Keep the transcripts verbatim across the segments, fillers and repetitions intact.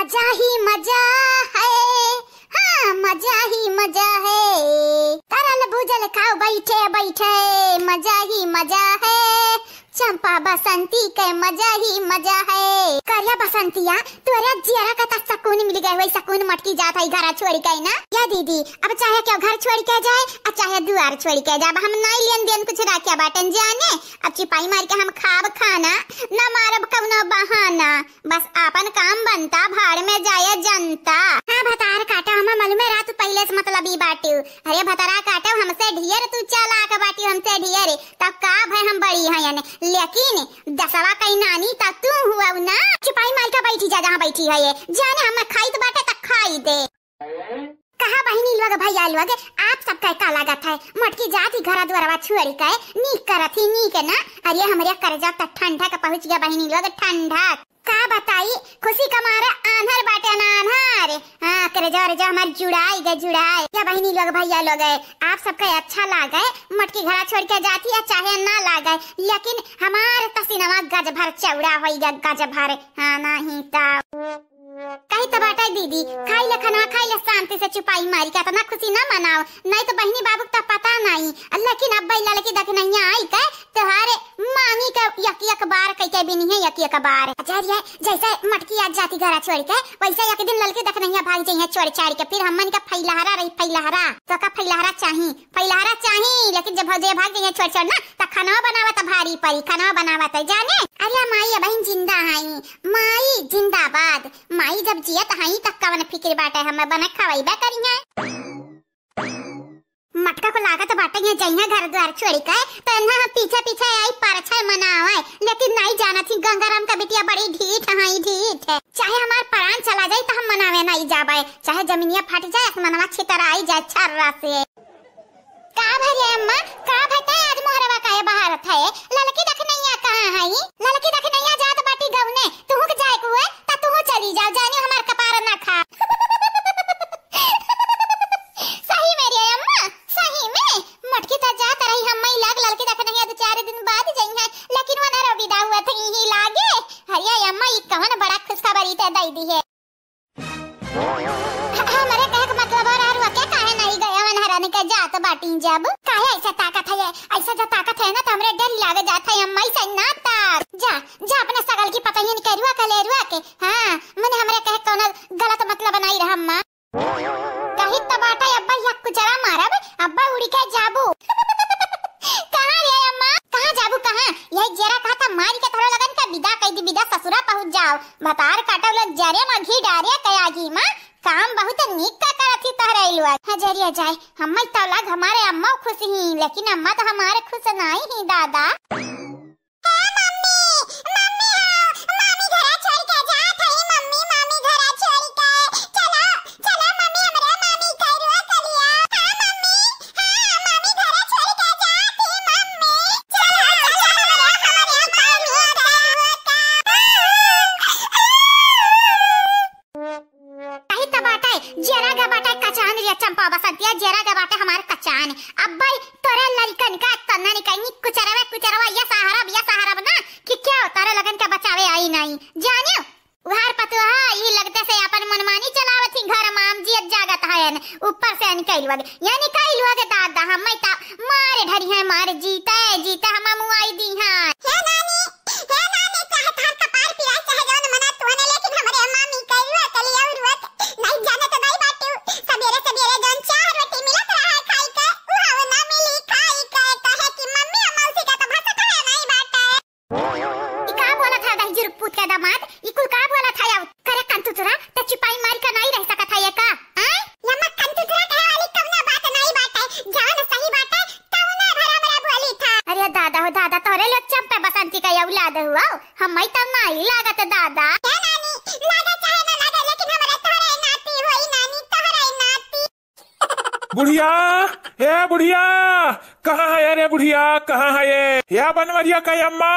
मजा ही मजा है, हाँ, मजा ही मजा है। तरल भुजल खाओ बैठे बैठे, मजा ही मजा है। चंपा बसंती के मजा ही मजा है। करिया बसंतिया, तोरे जियरा का त सकून मिल गए होई, सकून मटकी जात है घरा छोड़ी के ना। या दीदी, अब चाहे केहू घर छोड़ी के जाए, आ चाहे दुआर छोड़ी के जाए, अब हम नाई लेन देन कुछ राख्या बाटन जाने। अब चिपाई मार के हम खाब खाना, ना मारब कउनो बहाना। बस आपन काम बनता, भाड़ में जाए जनता। हाँ, भतार काटा, हमें मालूम है, रात पहिले से मतलबी बाटिउ। अरे भतारा काटा, हमसे ढेर तू चालाक बाटिउ, हमसे ढेर। तब का भय, हम बड़ी हयन, लेकिन दसवा कई नानी तब तू हुआ ना। चिपाई मार के बैठी जा, जहाँ बैठी है ये। जाने हम खाइत बाटे त खाई दे। कहा बहिनी लोग, भैया लोग, आप सबका का लागत है? मोटकी जाति घरा दुआरवा छोड़ी के नीक करत ही, नीक ना? अरे हमरे करेजा त ठंडक पहुँच गया बहिनी लोग, ठंडक। का बताई, खुशी का मारे आन्हर बाटे ना आन्हर। हाँ, करेजा वरेजा हमार जुड़ाई गए, जुड़ाई। या बहिनी लोग, भैया लोग, आप सबका अच्छा लागे, मोटकी घरा छोड़ के जाती है, चाहे ना लागे, लेकिन हमार त सिनवा गज भर चौड़ा होई गए, गज भर। हाँ, नहीं त कही त बाटे दीदी, खाई ले खाना, खाई ले शांति से चुपाई मारी के, इतना खुशी ना मनाओ, नहीं तो बहिनी बाबू का पता नहीं। लेकिन अब बैला लकी दखनैया आई के तोहारे मामी के यक यक बार कह के बिनी है, यक यक बार। अजय, जैसे मटकी आज जाती घरा छोड़ के, वैसे एक दिन ललकी दखनैया भाग जइहे छोड़ छाड़ के, फिर हमन का फैलहरा रही, फैलहरा। तो का फैलहरा चाही? फैलहरा चाही, लेकिन जब भौजे भाग जइहे छोड़ छोड़ ना, त खाना बनावा त भारी परी, खाना बनावा त जाने। अरे माई, अबहिन जिंदा हई, माई जिंदाबाद। माई जब जियत हई त कवन फिक्र बाटे, हमें बना खवैबे करिहे। मटका को लागत बाटे ये जइहे घर द्वार छोड़ी के, त इन्हा हम पीछे पीछे आई परछाई मनावे, लेकिन नहीं जानत ही गंगाराम का बिटिया बड़ी ढीठ हई, ढीठ। चाहे हमार प्राण चला जाए त हम मनावे नहीं जाबे, चाहे जमीनिया फट जाए, आसमानवा छितराई जाए छर्रा से। का भरे अम्मा, का भटे आज मोहरवा काहे बहारत है? ललकी दखनैया कहाँ है? ललकी दखनैया जात बाटी गउने, तुहू के जाए के हुए त तुहू चली जाओ, जानी हमार कपार ना खा। सही में रे अम्मा, सही में। मोटकी त जात रही, हम मई लाग ललकी दखनैया दो चार दिन बाद जइहे, लेकिन वो नरो विदा हुआ थे यही लागे। अरे अम्मा, ई कवन बड़ा खुशखबरी ते दई दी है। ह-, हमरे कहे के मतलब और आरुआ के काहे नहीं गए, वन हराने के जात बाटी जब। काहे ऐसा ताकत है ये? ऐसा जो ताकत है ना, त हमरे डर लाग जात है, अम्मा, ऐसा ना ताक। जा, जा अपने सगल की पतैया निकरुआ के लेरुआ के। हाँ, मने हमरे कहे कौनो गलत मतलब नहीं रहा, अम्मा। कही त बाटे अब्बा, या कुचरा मारब, अब्बा उड़ी के जाबू। कहाँ रे अम्मा, कहाँ जाबू, कहाँ? यही जेरा कहा था, मारी के थोड़ा लगन का विदा कह दी, विदा ससुरा पहुँच जाओ। भतार काटो लोग जरे मा घी डारे के आगी मा, काम बहुत नीक का करत ही तोहरे लोग। हजरिया जाए, हम्मे तो लग हमारे अम्मा खुश ही, लेकिन अम्मा तो हमारे खुश नहीं ही दादा। ए मम्मी, मम्मी हो, मामी घरा छोड़ के जात हई, मम्मी, मामी घरा छोड़ के। चलो, चलो मम्मी, हमरे मामी के रुआ के लिया। हाँ मम्मी, हाँ, मामी घरा छोड़ के जात ही मम्मी। चलो, चलो, हमरे, हमरे मामी के रुआ के। कही त बाटे, जेरा गे बाटे कचान रे चंपा बसंतिया, जेरा गे बाटे हमार कचान। अब्बई तोरे लड़कन का तना निकलनी, कुचरवा, कुचरवा, ये सहारब, ये सहारब ना, कि क्या हो, तारे लगन के बचावे आई नहीं। जानियो, उहार पतुहा, ई लगते से अपन मनमानी चलावत ही घर माम जियत जागत हयन, ऊपर से निकल वगे, ये निकल वगे दादा, हम ता मारे ढरी हैं, मारे जीते, जीते हम मुआई दी हैं। हे नानी, हे नानी, चाहे थार कपार पिराए, चाहे जौन मना तोहने, लेकिन हमरे मामी करुआ कलिया उरुआ के नहीं जाने तो नहीं बाटू। सबेरे सबेरे जौन चार रोटी मिलत रहा है खाई के, उहाव ना मिली खाई के, कहे कि मम्मी आ मौसी का तो भसक है नहीं बाटे। ई का बोलत है दहिजुर पूत के दामाद? ई कुल का बोलत है? अब करे कंतुतरा, त चिपाई मार के नहीं रह सकत है ये का? आय? यम्मा कंतुतरा कहे वाली कवनो बात नहीं बाटे, जौन सही बाटे, तौने भरा भरा बोली था। अरे दादा हो दादा, तोरे लोग चंपे बसंती का औलाद हुआ, हम ही तो नहीं लागत दादा। ए नानी, लागे चाहे ना लागे, लेकिन हमरे तोहरे नाती होई नानी, तोहरे नाती। बुढ़िया, ए बुढ़िया, कहाँ है रे बुढ़िया, कहाँ है ये? या बनवरिया का अम्मा,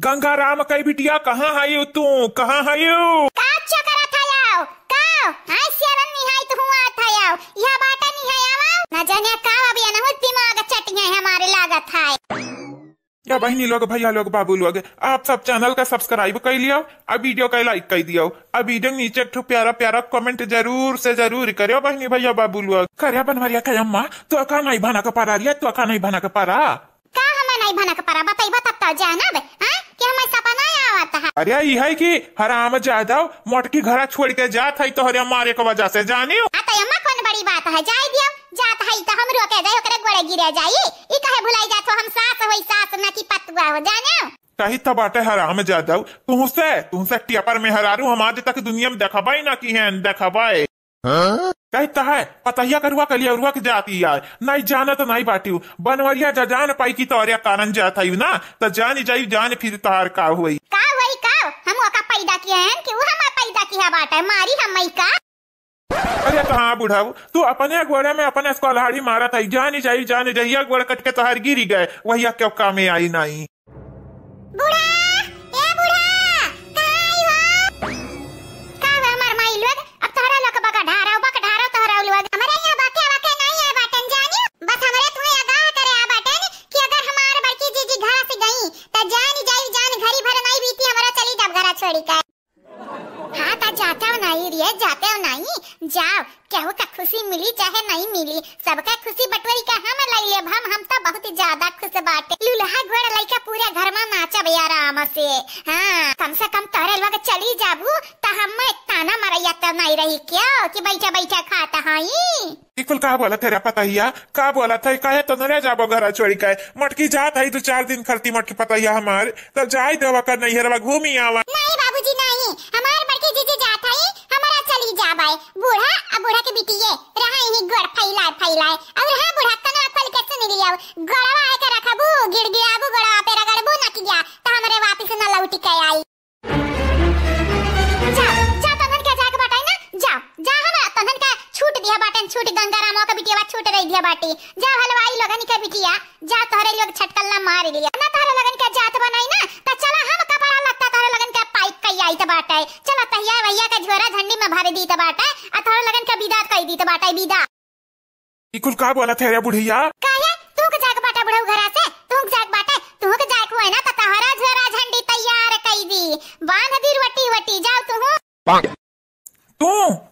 गंगाराम कई बिटिया, कहाँ है यू तू, कहाँ है यू? का चकरा था याओ? का? हाय सियारन निहाई तो हुआ था याओ। यह बाटा निहाई आवाओ। ना जाने का अभी अनहुत दिमाग चटिया है हमारे लागत है। या बहिनी लोग, भैया लोग, बाबू लोग, आप सब channel का subscribe कइ लियो, आ video का like कइ दियो, आ video के नीचे एक ठो प्यारा प्यारा comment जरूर से जरूर करियो बहिनी भैया बाबू लोग। करे बनवरिया के अम्मा, तोका नाहीं भनक परा रे, तोका नाहीं भनक परा। का हमें नाहीं भनक परा, बतइबा तब तो जानब, हाँ? कि हमें सपना आवत है। अरे ई है कि हराम जादव मोटकी घरा छोड़ के जात है तोहरे मारे के वजह से, जानियो। आ तो अम्मा कौन बड़ी बात है, जाए दियो, जात है तो हमरो के जाए, ओकरे गोड़े गिरे जाई। ई काहे भुलाई जात हो, हम सास होई सास, ना कि पतुआ हो, जानियो। कही तो बाटे हराम जादव, तुहसे, तुहसे टियपर मेहरारू हम आज तक दुनिया में देखबे ना की हैं, देखबे। हाँ? कही तो है, पतहिया करुआ कलियरुआ के जाती यार, नाहीं जानत नाहीं बाटियो, बनवरिया जा जान पाई कि तोरे कारण जात है ना, तो जान जाई जान फिर तोहार का होई। का होई का? हम ओका पैदा किए हैं कि वो हमें पैदा किया बाटे, मारी हमें का? अरे तो हाँ बुढ़ऊ, तू अपने गोड़े में अपने कुल्हाड़ी मारत है, जान जाई जान जाई, एक गोड़ कट के तोहार गिरी गए, वही क्यों कामे आई नाहीं। बूढ़ा, ए बूढ़ा, कहाँ आई हो? का हुआ हमार माई लोग? अब तोहरा लोग बक ढारव, बक ढारव तोहरा लोग। हमरे यहाँ बके वके नाहीं आए बाटेन जानी। बस हमरे तुम्हें आगाह करे आ बाटेन कि अगर हमार बड़की जीजी घर से गई, त जान जाई जान घरी भर नाहीं बीती, हमरा चली जाब घरा छोड़ी के। हाँ, त जातेव नाहीं रे, जातेव नाहीं, जाओ, केहू का खुशी मिली चाहे नाहीं मिली, सबका खुशी बटोरी के हम लई लेब, हम, हम त बहुत ज्यादा खुश बाटे। लुलहा गोड़ लइका पूरे घर में नाचब आराम से। हाँ, कम से कम तोहरे लोग चली जाबू, त हम ताना मरैया त नाहीं रही क्यों कि बैठे बैठे खात हई। ई कुल का बोलत है रे पतहिया? का बोलत है? काहे तो न ले जाबो घरा छोड़ी के? मटकी जात है दो चार दिन खलती मटकी पतहिया हमार, तब जाई देवा कर नैहरवा घूमी आवा। नाहीं बाबूजी नाहीं, हमार बड़की जीजी जात है, हमरा चली जाबे। बूढ़ा आ बूढ़ा के बिटिये रहा यही गोड़ फैलाए फैलाए। और हाँ बूढ़ा, कनवा खोल के सुन लियो, गोड़वा आके रखबू, गिड़गिड़ाबू गोड़वा पे रगड़बू न किया, त हमरे वापिस न लौट के आई। जा, जा, तन्हन के जाके बाटे ना, जा, जा, हम तन्हन के छूट दिया बाटेन, छूट गंगारामवा के बिटिया छूट रही दिया बाटी। जा हलवाई लोगन के बिटिया, जा तोहरे लोग छटकल्ला मार लिया। ना तोहरे लोगन के जात बनाई ना, त चला हम कपड़ा लत्ता तोहरे लोगन के पैक कई आइत बाटे। चला तहिया भैया के झोरा झंडी में भर दीत बाटे, आ तोहरे लोगन के विदा कई दीत बाटे, विदा। ई कुल का बोलत है रे बुढ़िया? काहे? तू के जाके बाटे बुढ़ऊ घरा से, तू के जाके बाटे, तू के जाके हुए ना त तहरा झोरा झंडी तैयार कई दी, बांध दी रोटी वोटी, जाओ तू। तू,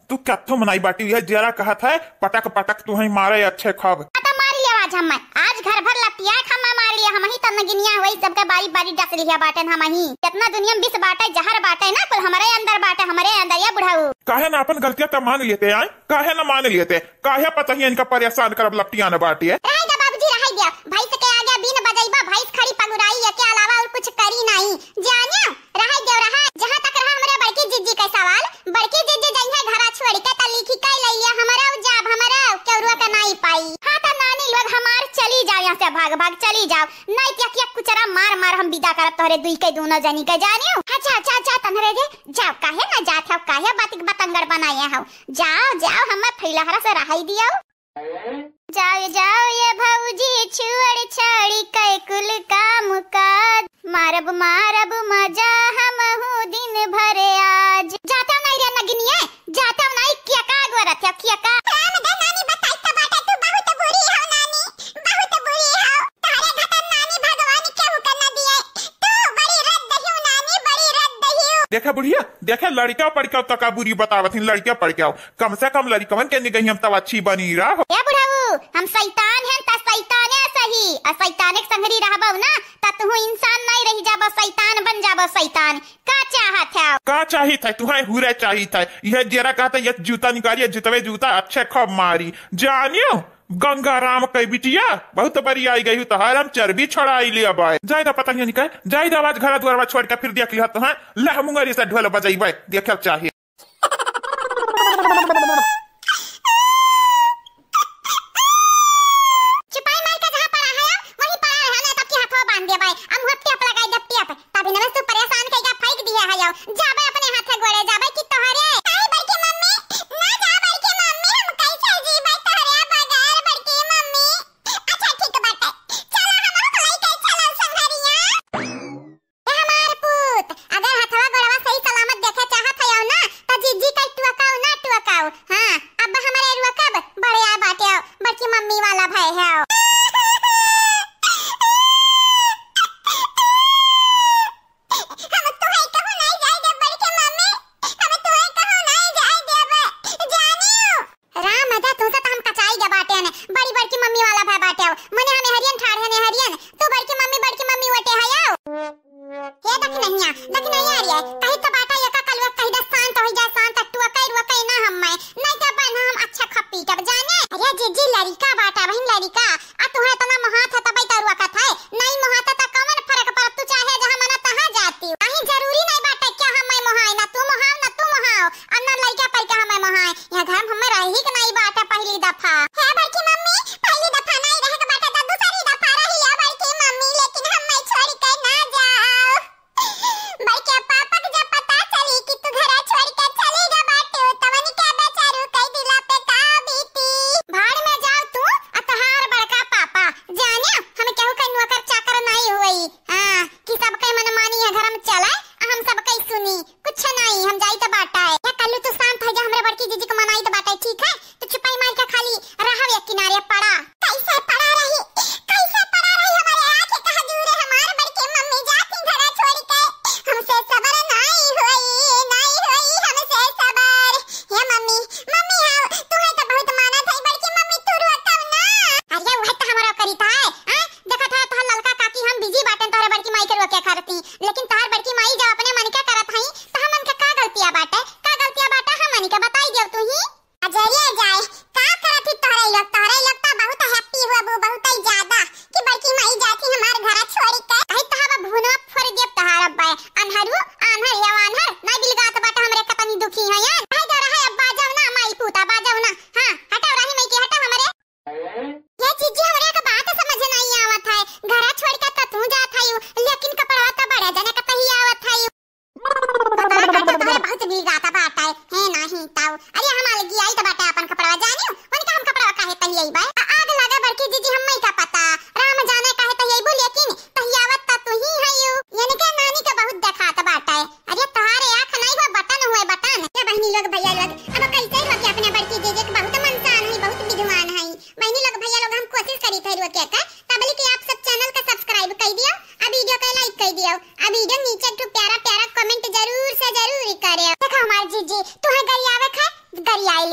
तू कत्थो मनाई बाटी, यह जरा कहत है, पटक पटक तू ही मारे अच्छे खब। आ त मार लिया आज हम, आज घर भर लतिया खम्मा मार लिया, हम ही त नगिनिया हुई, सबके बारी बारी डस लिया बाटेन हम ही। जितना दुनिया में विष बाटे, जहर बाटे ना, कुल हमरे अंदर बाटे, हमरे अंदर, ये बुढ़ऊ। काहे ना अपन गलतियां त मान लेते आए, काहे ना मान लेते? काहे पतहिया इनका परेशान करब लपटियान बाटी है? रहाई दे बाबूजी, रहाई दे। भैंस के आगे बीन बजैबा, भैंस खड़ी पगुराई, एके अलावा और कुछ करी नाहीं। जानियो, रहाई दे, रहा। जहाँ तक रहा हमरे बड़की जिज्जी के सवाल, बड़की जिज्जी जइहे घरा छोड़ के त लिखी के लई लिया, हमरो जाब, हमरो केउरुआ के नाई पाई। हाँ त नानी लोग हमार चली जाओ यहाँ से, भाग भाग चली जाओ, नाई त यकिया कुचरा मार मार हम विदा करब तोहरे दुई के दोनों जनी के, जानियो। अच्छा, अच्छा, अच्छा, तन्हरे रे, जाओ, काहे ना जात हो, काहे बात के बतंगड़ बनाए हो? जाओ, जाओ, हमें फैलहरा से रहाई दियो। जाओ, जाओ ये भौजी, छुअड़ छाड़ी कै कुल काम काज। मारब, मारब मजा हमहू दिन भर आज। जाते हो नाई रे नगिनिये, जाते हो नाई, किया का गोरत है, किया का? राम दे नानी बताई त बाटे, तू बहुत बुरी हो नानी, बहुत बुरी हो। तोहरे घटन नानी भगवान केहू के न दिए। तू बड़ी रद्द हियो नानी, बड़ी रद्द हियो। देखे बुढ़िया, देखे लड़का पड़का तका बुरी बतावत हिन, लड़का पड़का। कम से कम लड़कवन के निगहियम तब अच्छी बनी रहो। ए बुढ़ऊ, हम शैतान हैं त शैताने सही, आ शैताने के संगरी रहबो ना त तुहू इंसान नहीं रही जाबो, शैतान बन जाबो, शैतान। का चाहत है? का चाहित है? तुहें हुरे चाहित है। यह जेरा कहता, ये जूता निकालिए, जूतवे जूता, अच्छे खूब मारी। जानियो, गंगाराम के बिटिया, बहुत बड़ी आई गई, तोहार हम चर्बी छोड़ाई लिया बाय। जाए दा पता नहीं निकल, जाए दा आज घर दुआरवा छोड़ के फिर देख लिया तुहें, लह मुंगरी से ढोल बजाई बाय, देखल चाहे। चुपाई मार के जहाँ पड़ा है, वहीं पड़ा रहा, नहीं तो कि हाथों बांध दिया भाई। अब हुआ टेप लगाई दे, टेप। तभी नमस तू परेशान कइके फेंक दिया है, जाबे अपने हाथे गोड़े, जाबे कि तोहरे। नहीं बड़की मम्मी, ना जा बड़की मम्मी, हम कैसे जीबे तोहरे बगैर बड़की मम्मी? अच्छा ठीक बाटे, चला हम लोग लइके चला संघरिया। ए हमार पूत, अगर हथवा गोड़वा सही सलामत देखे चाहत हयो ना,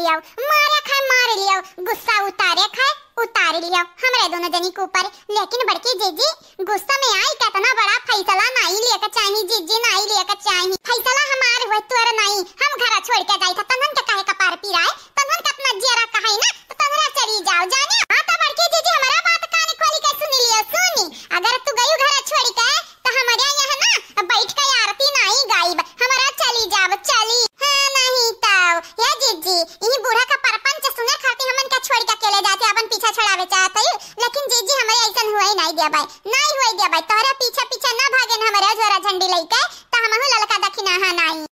लियो, मारे खाए मार लियो, गुस्सा उतारे खाए उतार लियो हमरे दोनों जनी के ऊपर। लेकिन बड़की जीजी, गुस्सा में आई के इतना बड़ा फैसला नाई लिया के चाही जीजी, नाई लिया के चाही। फैसला हमार हुए, तोर नाई। हम घरा छोड़ के जाई था, तन्हन के काहे कपार पिराए, तन्हन के अपना जियरा कहाई ना, तो तन्हरा चली जाओ जाने। हाँ तो बड़की जीजी, हमारा बात कान खोली के सुनी लियो, सुनी। अगर तू गयू घरा छोड़ के, तो हमारे यहाँ ना बैठ के आरती नाई गाइब, हमारा चली जाब, चली। हाँ, नहीं तो, हे जीजी, ई बूढ़ा का परपंच सुने खातिर हमन के छोड़ के अकेले जाते, अपन पीछा छुड़ावे चाहत हई, लेकिन जीजी, हमारे ऐसन हुए नाई देबै, नाई हुए देबै, तोहरे पीछे पीछे ना भागेन हमारे झोरा झंडी लेके, तो हमहू ललका दखिना हा नाई।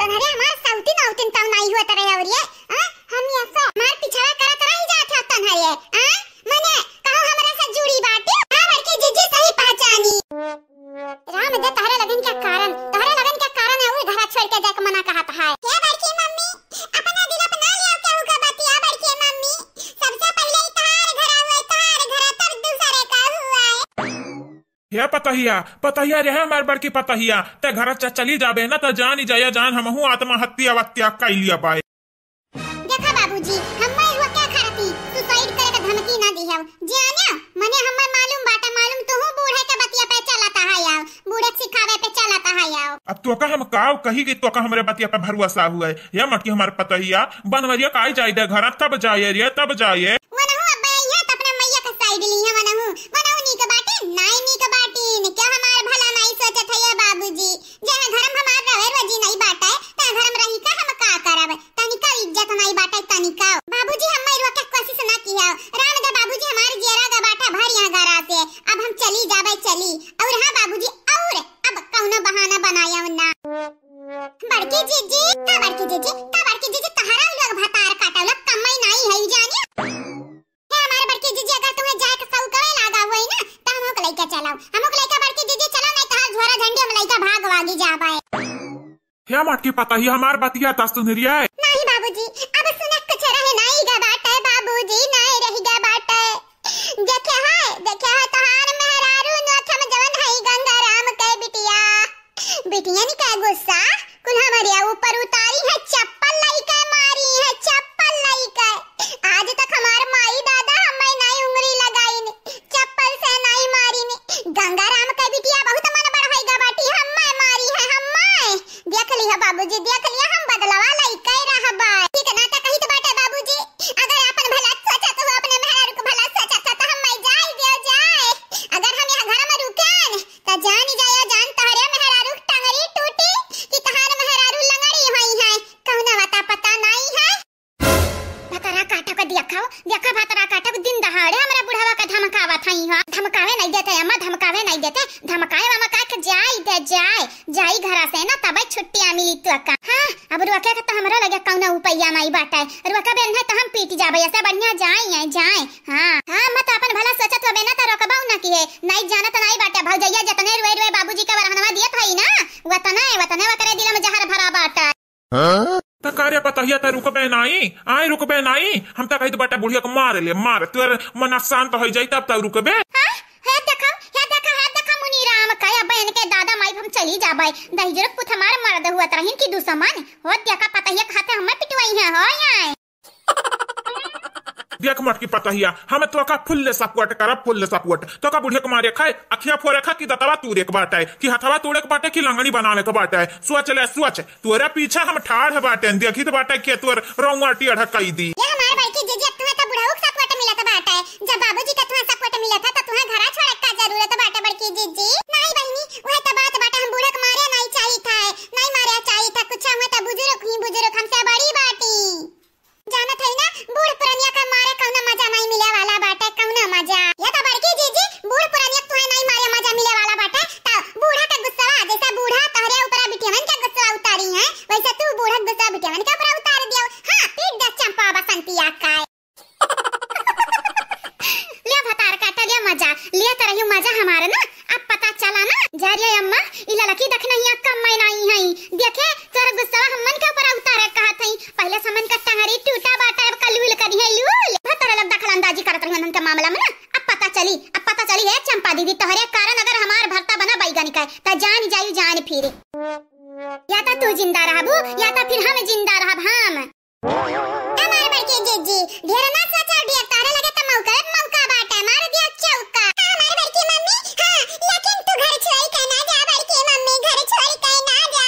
तन्हरे हमार सौतीन औतीन तौ नाई हुआ तरह अउरिये, आ? हम ये से हमार पिछवा करत रही जात हो तन्हरे, आ? मने कहो हमरा से जुड़ी बाटे? हाँ बड़की जीजी सही पहचानी। राम दे तहरे लगन के कारण, तहरे लगन के कारण है उ घरा छोड़ के जाके मना कहत है। हे बड़की मम्मी, अपना दिल पे ना लियो केहू का बतिया बड़की मम्मी। सबसे पहले ही तहार घरा हुआ, तहार घरा तब दूसरे का हुआ है। हे पतहिया, पतहिया रे, हमार बड़की पतहिया, ते घर से चली जाबे ना, त जानी जाया जान, हमहू आत्महत्या वत्या कई लिया बाय। देखा बाबूजी, हम मैं हुआ क्या खरती, suicide करे के धमकी ना दिहव, जानियो, मने हमें मालूम बाटे, मालूम तुहू बूढ़े के बतिया पे चलत है आओ, बूढ़े के सिखावे पे चलत है आओ। अब तोका हम काव कही कि तोका हमरे बतिया पे भरोसा हुआ है, या मटकी हमार पतहिया, बनवरिया काई जाए दे घर, तब जाए रे, तब जाए। वनहु अब्बे यहाँ त अपने मैया का side ली है, वनहु, वनहु नीक बाटे, नाई नीक बाटे, ने क्या हमार भला नाई सोचत है ये बाबूजी? जहाँ घर में हमार रहे रोजी नाई बाटे, तहाँ घर में रही का हम का करब? तनिका इज्जत नाई बाटे, तनिका। बाबूजी हम मैं रोके कोशिश ना की है, राम दे बाबूजी हमार जियरा गा बाटे भर यहाँ गरा से, अब हम चली जाबे चली। और हाँ बाबूजी, और अब कौनो बहाना बनाया ना। बड़की जीजी, का बड़की जीजी, का बड़की जीजी, तहरा लोग भतार काटौला कमाई नाई है जानियो। हे हमार बड़की जीजी, अगर तुम्हें जाए के सौकवे लागा होई ना, त हमहू के लइका चलाओ, हमहू के लइका बड़की जीजी चलाओ, नहीं तहार झोरा झंडी हम लइका भाग वागी जाबे। हे मटकी पतही, हमार बतिया त सुन रिया। नहीं बाबूजी, अब सुने कुछ रहे नाई गा बाटे बाबूजी, नाई रही गा बाटे। देखे है, देखे है तहार मेहरारू नोखे में जवन है गंगाराम के बिटिया। बिटियन के गुस्सा कुल हमरे ऊपर उतारी है, चप्पल लइके मारी है, चप्पल लइके। आज तक हमार माई दादा हमें नाई उंगली लगाइन, चप्पल से नाई मारिन। गंगाराम के बिटिया बहुत मन बढ़ाई गा बाटी, हमें मारी है, हमें। देख लिया बाबूजी, देख लिया, हम बदलवा लइके रहबा। ठीक ना त कहित बाटे बाबूजी, अगर अपन भला सोचत हो, अपने मेहरारू के भला सोचत हो, त हम जाई दियो जाए। अगर हम यहाँ घर में रुकेन, त जानी जाया जान तहरे मेहरारू के टंगरी टूटी कि तहार मेहरारू लंगड़ी होई है, कौनो अता पता नाई है। भतरा काटा के दिया खाओ, देखा भतरा काटा के दिन दहाड़े हमरा बुढ़वा के धमकावत हई ह। धमकावे नहीं देते अम्मा, धमकावे नहीं देते, धमकाए वमका के जाई दे जाए, जाई घरा से ना तबे छुट्टिया मिली तो का। हाँ, अब रोके के तो हमरा लगे कौनो उपैया नहीं बाटे, रोकबे नहीं तो हम पीट जाबे, ऐसे बढ़िया जाए है, जाए। हाँ, हाँ, मत अपन भला सोचत होबे ना तो रोकबो ना किहे, नहीं जानत नहीं बाटे, भौजैया जतने रुए रुए बाबूजी के वरहनवा दियत हई ना, वतने, वतने वकरे दिल में जहर भरा बाटे। हाँ? त का रे पतहिया, त रुकबे नाई? आय रुकबे नाई? हम त कहित बाटे बुढ़िया के मार ले, मार, तोर मन शांत हो जाई तब त रुकबे। हाँ? हे देखा, हे देखा, हे देखा मुनीराम का, अब इनके दादा माई हम चली जाबे। दहिजर पुत हमार मर्द हुआ तरहिन की दुश्मन। हो देखा पतहिया के हाथे हमें पिटवाई है, हो आए। देख मटकी पतहिया, हम तोका full support करब, full support। तोका बुढ़िया के मारे खाए, अखिया फोड़े खा कि दतवा तूरे के बाटे, कि हथवा तोड़े के बाटे, कि लंगड़ी बनावे के बाटे। सोच ले, सोच, तोरे पीछे हम ठाढ़ बाटे, देखित बाटे कि तोर रौआ टेढ़ कई दी। ये हमार बड़की जीजी, अब तुम्हें तो बुढ़ऊ के support मिलत बाटे। जब बाबूजी का तुम्हें support मिलत है, तो तुम्हें घरा छोड़े का जरूरत बाटे बड़की जीजी? नहीं बहिनी, वह तो बात बाटे, हम बूढ़ा के मारे नहीं चाहिए था, नहीं मारे चाहिए था, कुछ हुआ तो बुजुर्ग ही बुजुर्ग हमसे बड़ी बाटी। जानत है ना, बूढ़ पुरनिया का मारे कौनो मजा नहीं मिले वाला बाटे, कौनो मजा। ये तो बड़की जीजी, बूढ़ पुरनिया तुहे नहीं मारे मजा मिले वाला बाटे, तो बूढ़ा का गुस्सा, जैसे बूढ़ा तोहरे ऊपर बिटियवन के गुस्सा उतारी है, वैसे तू बूढ़ा के गुस्सा बिटियवन के ऊपर उतार दियो। हाँ, पीट दे चंपा बसंतिया का। ले भतार काटा, ले मजा, ले तो रही मजा हमारे ना। अब पता चला ना, जा रे अम्मा, ई ललकी दखनहिया कम मैं नाई हई। देखे, तोर गुस्सा हमन के ऊपर उतारे कहत हई। पहले से हमन का टंगरी टूटा बाटे, अब का लूल करी है लूल। भतरा लोग दखल अंदाजी करत रही हमन के मामला में ना। अब पता चली, अब पता चली है चंपा दीदी, तोहरे कारण अगर हमार भरता बना बैगन का, त जान जाई जान फिर। या त तू जिंदा रहबू, या त फिर हम जिंदा रहब हम। हमार बड़की जीजी, ढेर ना सोचा, ढेर तोहरे लगे त मौका, मौका बाटे, मार दिया चौका। हमार बड़की मम्मी, हाँ, लेकिन तू घर छोड़ के ना जा, बड़की मम्मी, घर छोड़ के ना जा।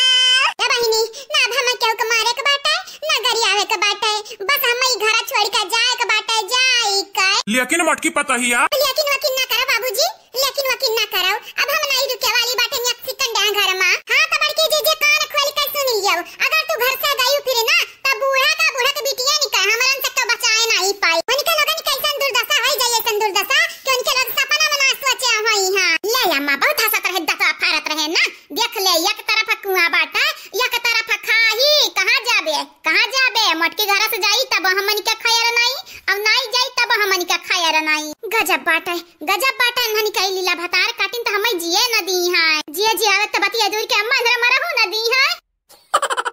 ए बहिनी, ना अब हम केहू के मारे के बाटे, ना गरियावे के बाटे, बस हम ई घर छोड़ के जाए के बाटे, जाए के। लेकिन मोटकी पतहिया। लेकिन वकिन ना करा बाबूजी, लेकिन वकिन ना करौ, अब हम नाहीं रुके वाली बाटे एक second यहाँ घर मा। हाँ, त बड़की जीजी कान खोल के सुन लियो, अगर तू घर से गई फिर ना, त बूढ़ा का बूढ़ा के बिटिया निकल, हमरन से तो बचाए नाहीं पाई। उनके लोगन कैसन दुर्दशा होई जाई, ऐसन दुर्दशा कि उनके लोग सपना में ना सोचे होई। हाँ, ले अम्मा, बहुत हंसत रहे, दतवा फारत रहे ना। देख ले, एक तरफ कुआं बाटे, एक तरफ खाही, कहाँ जाबे? कहाँ जाबे? मोटकी घर से जाई तब हमन के खैर नाई, अब नाई जाई तब हमन के खैर नाई। गजब बाटे, गजब बाटे, इन्हन के लीला। भतार काटिन त हमई जिए न दी है। जिए जियावे त बतिया दूर के अम्मा इधर मरहू न दी है।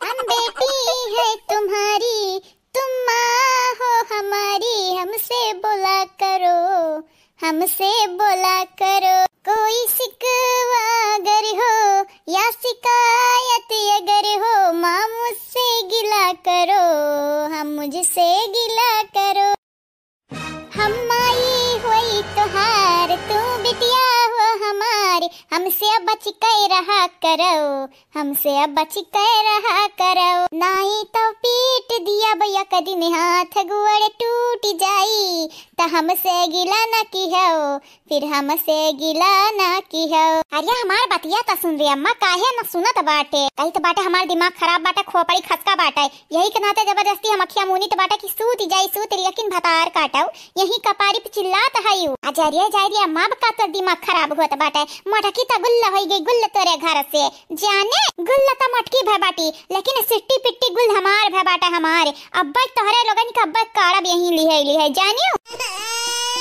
हम बेटी है तुम्हारी, तुम माँ हो हमारी, हमसे बोला करो, हमसे बोला करो। कोई शिकवा अगर हो या शिकायत अगर हो, माँ मुझसे गिला करो, हम मुझसे गिला करो। हम माई होई तोहार, तू बिटिया हो हमार, हमसे बच के रहा करो, हमसे बच के रहा करो। नाई तो पीट दिया भैया, कदिन हाथ गोड़ टूट जाई, त हमसे गिला न किहो, फिर हमसे गिला ना किहो। अरे हमार बतिया त सुन रे अम्मा, काहे न सुनत बाटे? कही त बाटे हमार दिमाग खराब बाटे, खोपड़ी खसका बाटे। यही के नाते जबरदस्ती हम अखिया मूनी त बाटे कि सूत जाई, सूत, लेकिन भतार काटौ यही कपारी पे चिल्लात हयू। अजरिया जाय रे अम्मा, अब का तोर दिमाग खराब होत बाटे? मोटकी त गुल्ल होई गई, गुल्ल तोरे घर से। जाने गुल्ल त मोटकी भय बाटी, लेकिन सिट्टी पिट्टी गुल हमार भय बाटे, हमार। अब्बे तोहरे लोगन के अब्बे काढ़ब यहीं लिहे लिहे, जानियो।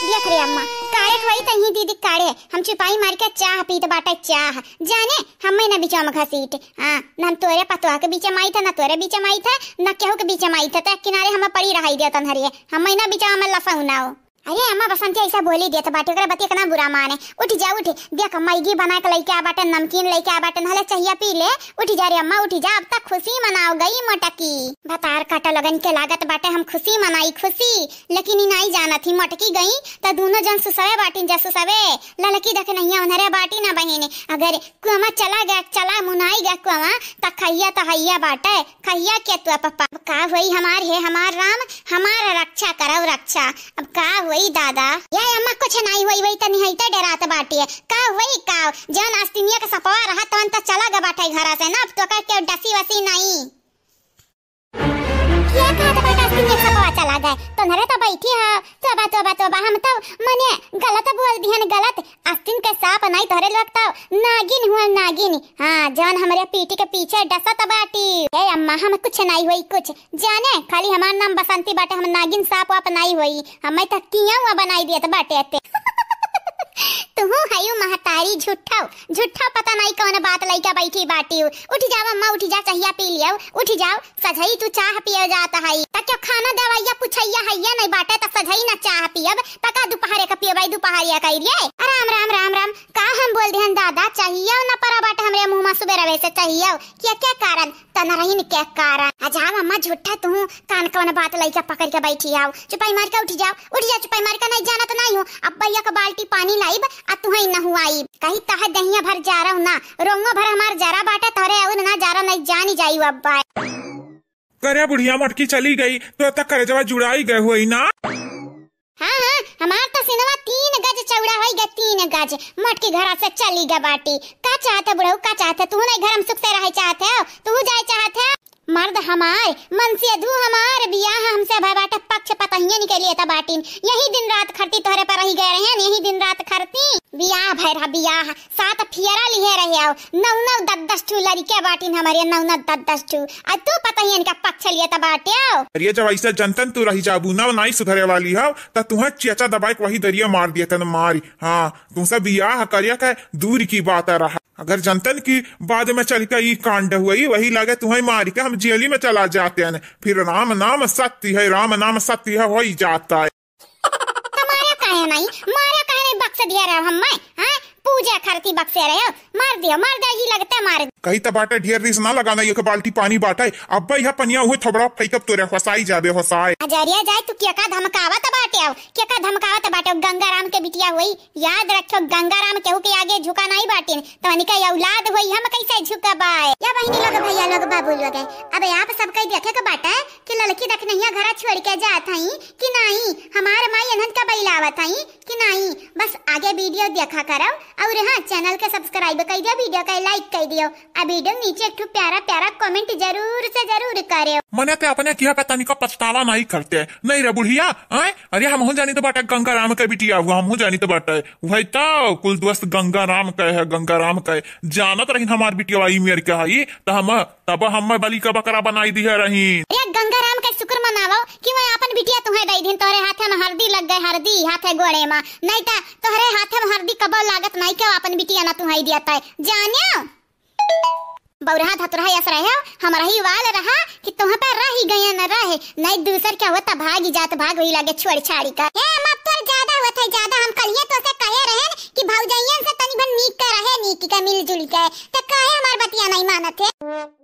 देख रे अम्मा, काढ़े के होई त यहीं दीदी काढ़े, हम चुपाई मार के चाह पीत बाटे चाह। जाने, हम्मे ना बीचा में घसीट। हाँ, ना हम तोरे पतोह के बीचे में आई था, ना तोरे बीचे में आई था, ना केहू के बीचे में आई था, ते किनारे हमें पड़ी रहाई दे तन्हरिए, हमें ना बीचा में लफाऊ ना हो। अरे अम्मा बसंती ऐसा बोली देत बाटे, ओकरा बतिया के ना बुरा माने। उठ जा उठ, देख मैगी बना के लइके आ बाटे, नमकीन लइके आ बाटे, नहले चहिया पी ले। उठ जा रे अम्मा, उठ जा, अब तक खुशी मनाओ गई मोटकी। भतार काटा लगन के लागत बाटे हम खुशी मनाई खुशी, लेकिन ई नाई जानत ही मोटकी गई त दोनों जन सुसवे बाटिन जा सुसवे। ललकी देख नहिया उन्हरे बाटी ना बहिन, अगर कुआमा चला गया, चला मुनाई गया कुआमा, त खैया त हैया बाटे, खैया के तू पप्पा। अब का होई हमार हे हमार राम, हमार रक्षा करौ रक्षा। अब का होई दादा? ये अम्मा कुछ नाई होई, वही तनी हईते डरात बाटे। का होई का? जौन आस्तीनिया के सपवा रहा तवन त चला ग बाटे घरा से ना, अब तो का केहू डसी वसी नाई। क्या कहत बाटे आस्तीनिया के सपवा चला गए? तोहरे तो बैठी है, तोबा तोबा तोबा, हम तो मने गलत बोल दिहन, गलत। आस्तीन के साप नाई तोहरे लोग तो नागिन हुआ नागिन। हाँ, जौन हमरे पीठी के पीछे डसत बाटी। ए अम्मा, हम कुछ नाई होई कुछ। जाने, खाली हमार नाम बसंती बाटे, हम नागिन साप वाप नाई होई। हमें तो किया हुआ बनाई दियत बाटे ते। तुहू हयू महतारी झूठौ, झूठौ पता नाई कौन बात लइका बैठी बाटी। उठ जाओ अम्मा, उठ जा, चहिया पी लियो, उठ जाओ। सजई तू चाह पियो जात हई, त क्यों खाना दवाइया पुछैया हइया नहीं बाटे, त सजई ना चाह पियब, त का दुपहरे का पियब, दुपहरिया कई रे। राम, राम, राम, राम, का हम बोल दिहन दादा, चाहिए न परा बाटे हमरे मुँह मा सुबेरवे से चाहिए, के, के कारण, तनरहिन के कारण। आ जाओ अम्मा झूठा तू, कान कौन बात लइका पकड़ के बैठी आओ, चुपाई मार के उठ जाओ, उठ जाओ, चुपाई मार के नहीं जानत नहीं हो, अब भैया का बाल्टी पानी लाइब, आ तुहई नहुआइब, कही तह दहिया भर जा रहो ना, रोंगो भर हमार जरा बाटे, तोरे और ना जा रहो नहीं जानी जाई अब। करे बुढ़िया मोटकी चली गई, तो तक करेजवा जुड़ाई गए हुई ना। हाँ, हाँ, हमार तो सिनवा तीन गज चौड़ा होई गए, तीन गज। मोटकी घरा से चली गए बाटी। का चाहते बुढ़ऊ, का चाहते? तू नहीं घर में सुख से रहे चाहते हो? तू जाए चाहते हो? मर्द हमार, मनसेधू हमार, बियाह हमसे भय बाटे, पक्ष पतहियन के लिए त बाटिन। यही दिन रात खरती तोहरे पर रही गए रहे, यही दिन रात खरती। बियाह भय रहा, बियाह। सात फियरा लिहे रहे आओ, नौ नौ दस दस ठू लड़के बाटिन हमरे, नौ नौ दस दस ठू। आ तू पता ही इनका पक्ष लिए त बाटे आओ। अरे जब ऐसा जनतन तू रही जाबू ना, नाई सुधरे वाली हो, त तुहे चेचा दबाए के वही दरिया मार दिया तन मारी। हाँ, तुमसे बियाह करिया के दूर की बात रहा। अगर जनतन की बाद में चल के ई कांड हुई, वही लगे तुहे मारी के हम जेली में चला जाते हैं। फिर राम नाम सत्य है, राम नाम सत्य है, हो ही जाता है। त मारे काहे नहीं? मारे काहे नहीं बक्स दिया रहो हम मैं? हाँ? पूजा खरती बक्से रहे हो? मार दियो, मार दियो, ही लगता है मार। कही त बाटे ढेर रिस ना लगाना, एक बाल्टी पानी बाटे, अब्बे यह पनिया हुए थोबड़ा फेंकब तोरे, होसाई जाबे, होसाई। अजरिया जाए, तू केका धमकावत बाटे हो, केका धमकावत बाटे हो, गंगाराम के बिटिया होई, याद रखियो, गंगाराम केहू के आगे झुका नाई बाटिन, तोहनी के औलाद होई, हम कैसे झुकबाए? या बहिनी लोग, भैया लोग, बाबू लोग, अब आप सबके देखे के बाटे कि ललकी दखनहिया घरा छोड़ के जात हई कि नाई, हमार माई एनहन का बैलावत हई कि नाई। बस आगे video देखा करब, और हाँ, channel के subscribe कई दियो, video के like कई दियो, आ video नीचे एक ठो प्यारा प्यारा comment जरूर से जरूर करेव। मने ते अपने किया पे तनिको पछतावा नाई करते, नहीं रे बुढ़िया, आय? अरे हमहू जानी तो बाटे गंगाराम के बिटिया हुआ, हमहू जानी तो बाटे। वही तो कुल दोस्त गंगाराम के है, गंगाराम के। जानत रहिन हमार बिटिया ई मेर के हई, त हम, तब हम बलि का बकरा बनाई दिहे रहिन। अरे गंगाराम के शुक्र मनावो कि वह आपन बिटिया तुहे दई दिन, तोहरे हाथे में हरदी लग गए, हरदी हाथे गोड़े में, नहीं त तोहरे हाथे में हरदी कबो लागत नहीं के आपन बिटिया ना तुहे दिया तय। जानियो? बौरहा धतुरहा यस रहे हो, हम रही वाल रहा कि तुह पे रही गए न रहे, नहीं दूसर क्या होता भागी जात, भाग वही लागे छोड़ छाड़ी का। हे अम्मा, तोर ज्यादा होत है, ज्यादा। हम कलिए तो से कहे रहन कि भौजाइयन से तनी भर नीक के रहे, नीक के मिलजुल के, त काहे हमार बतिया नहीं मानत है?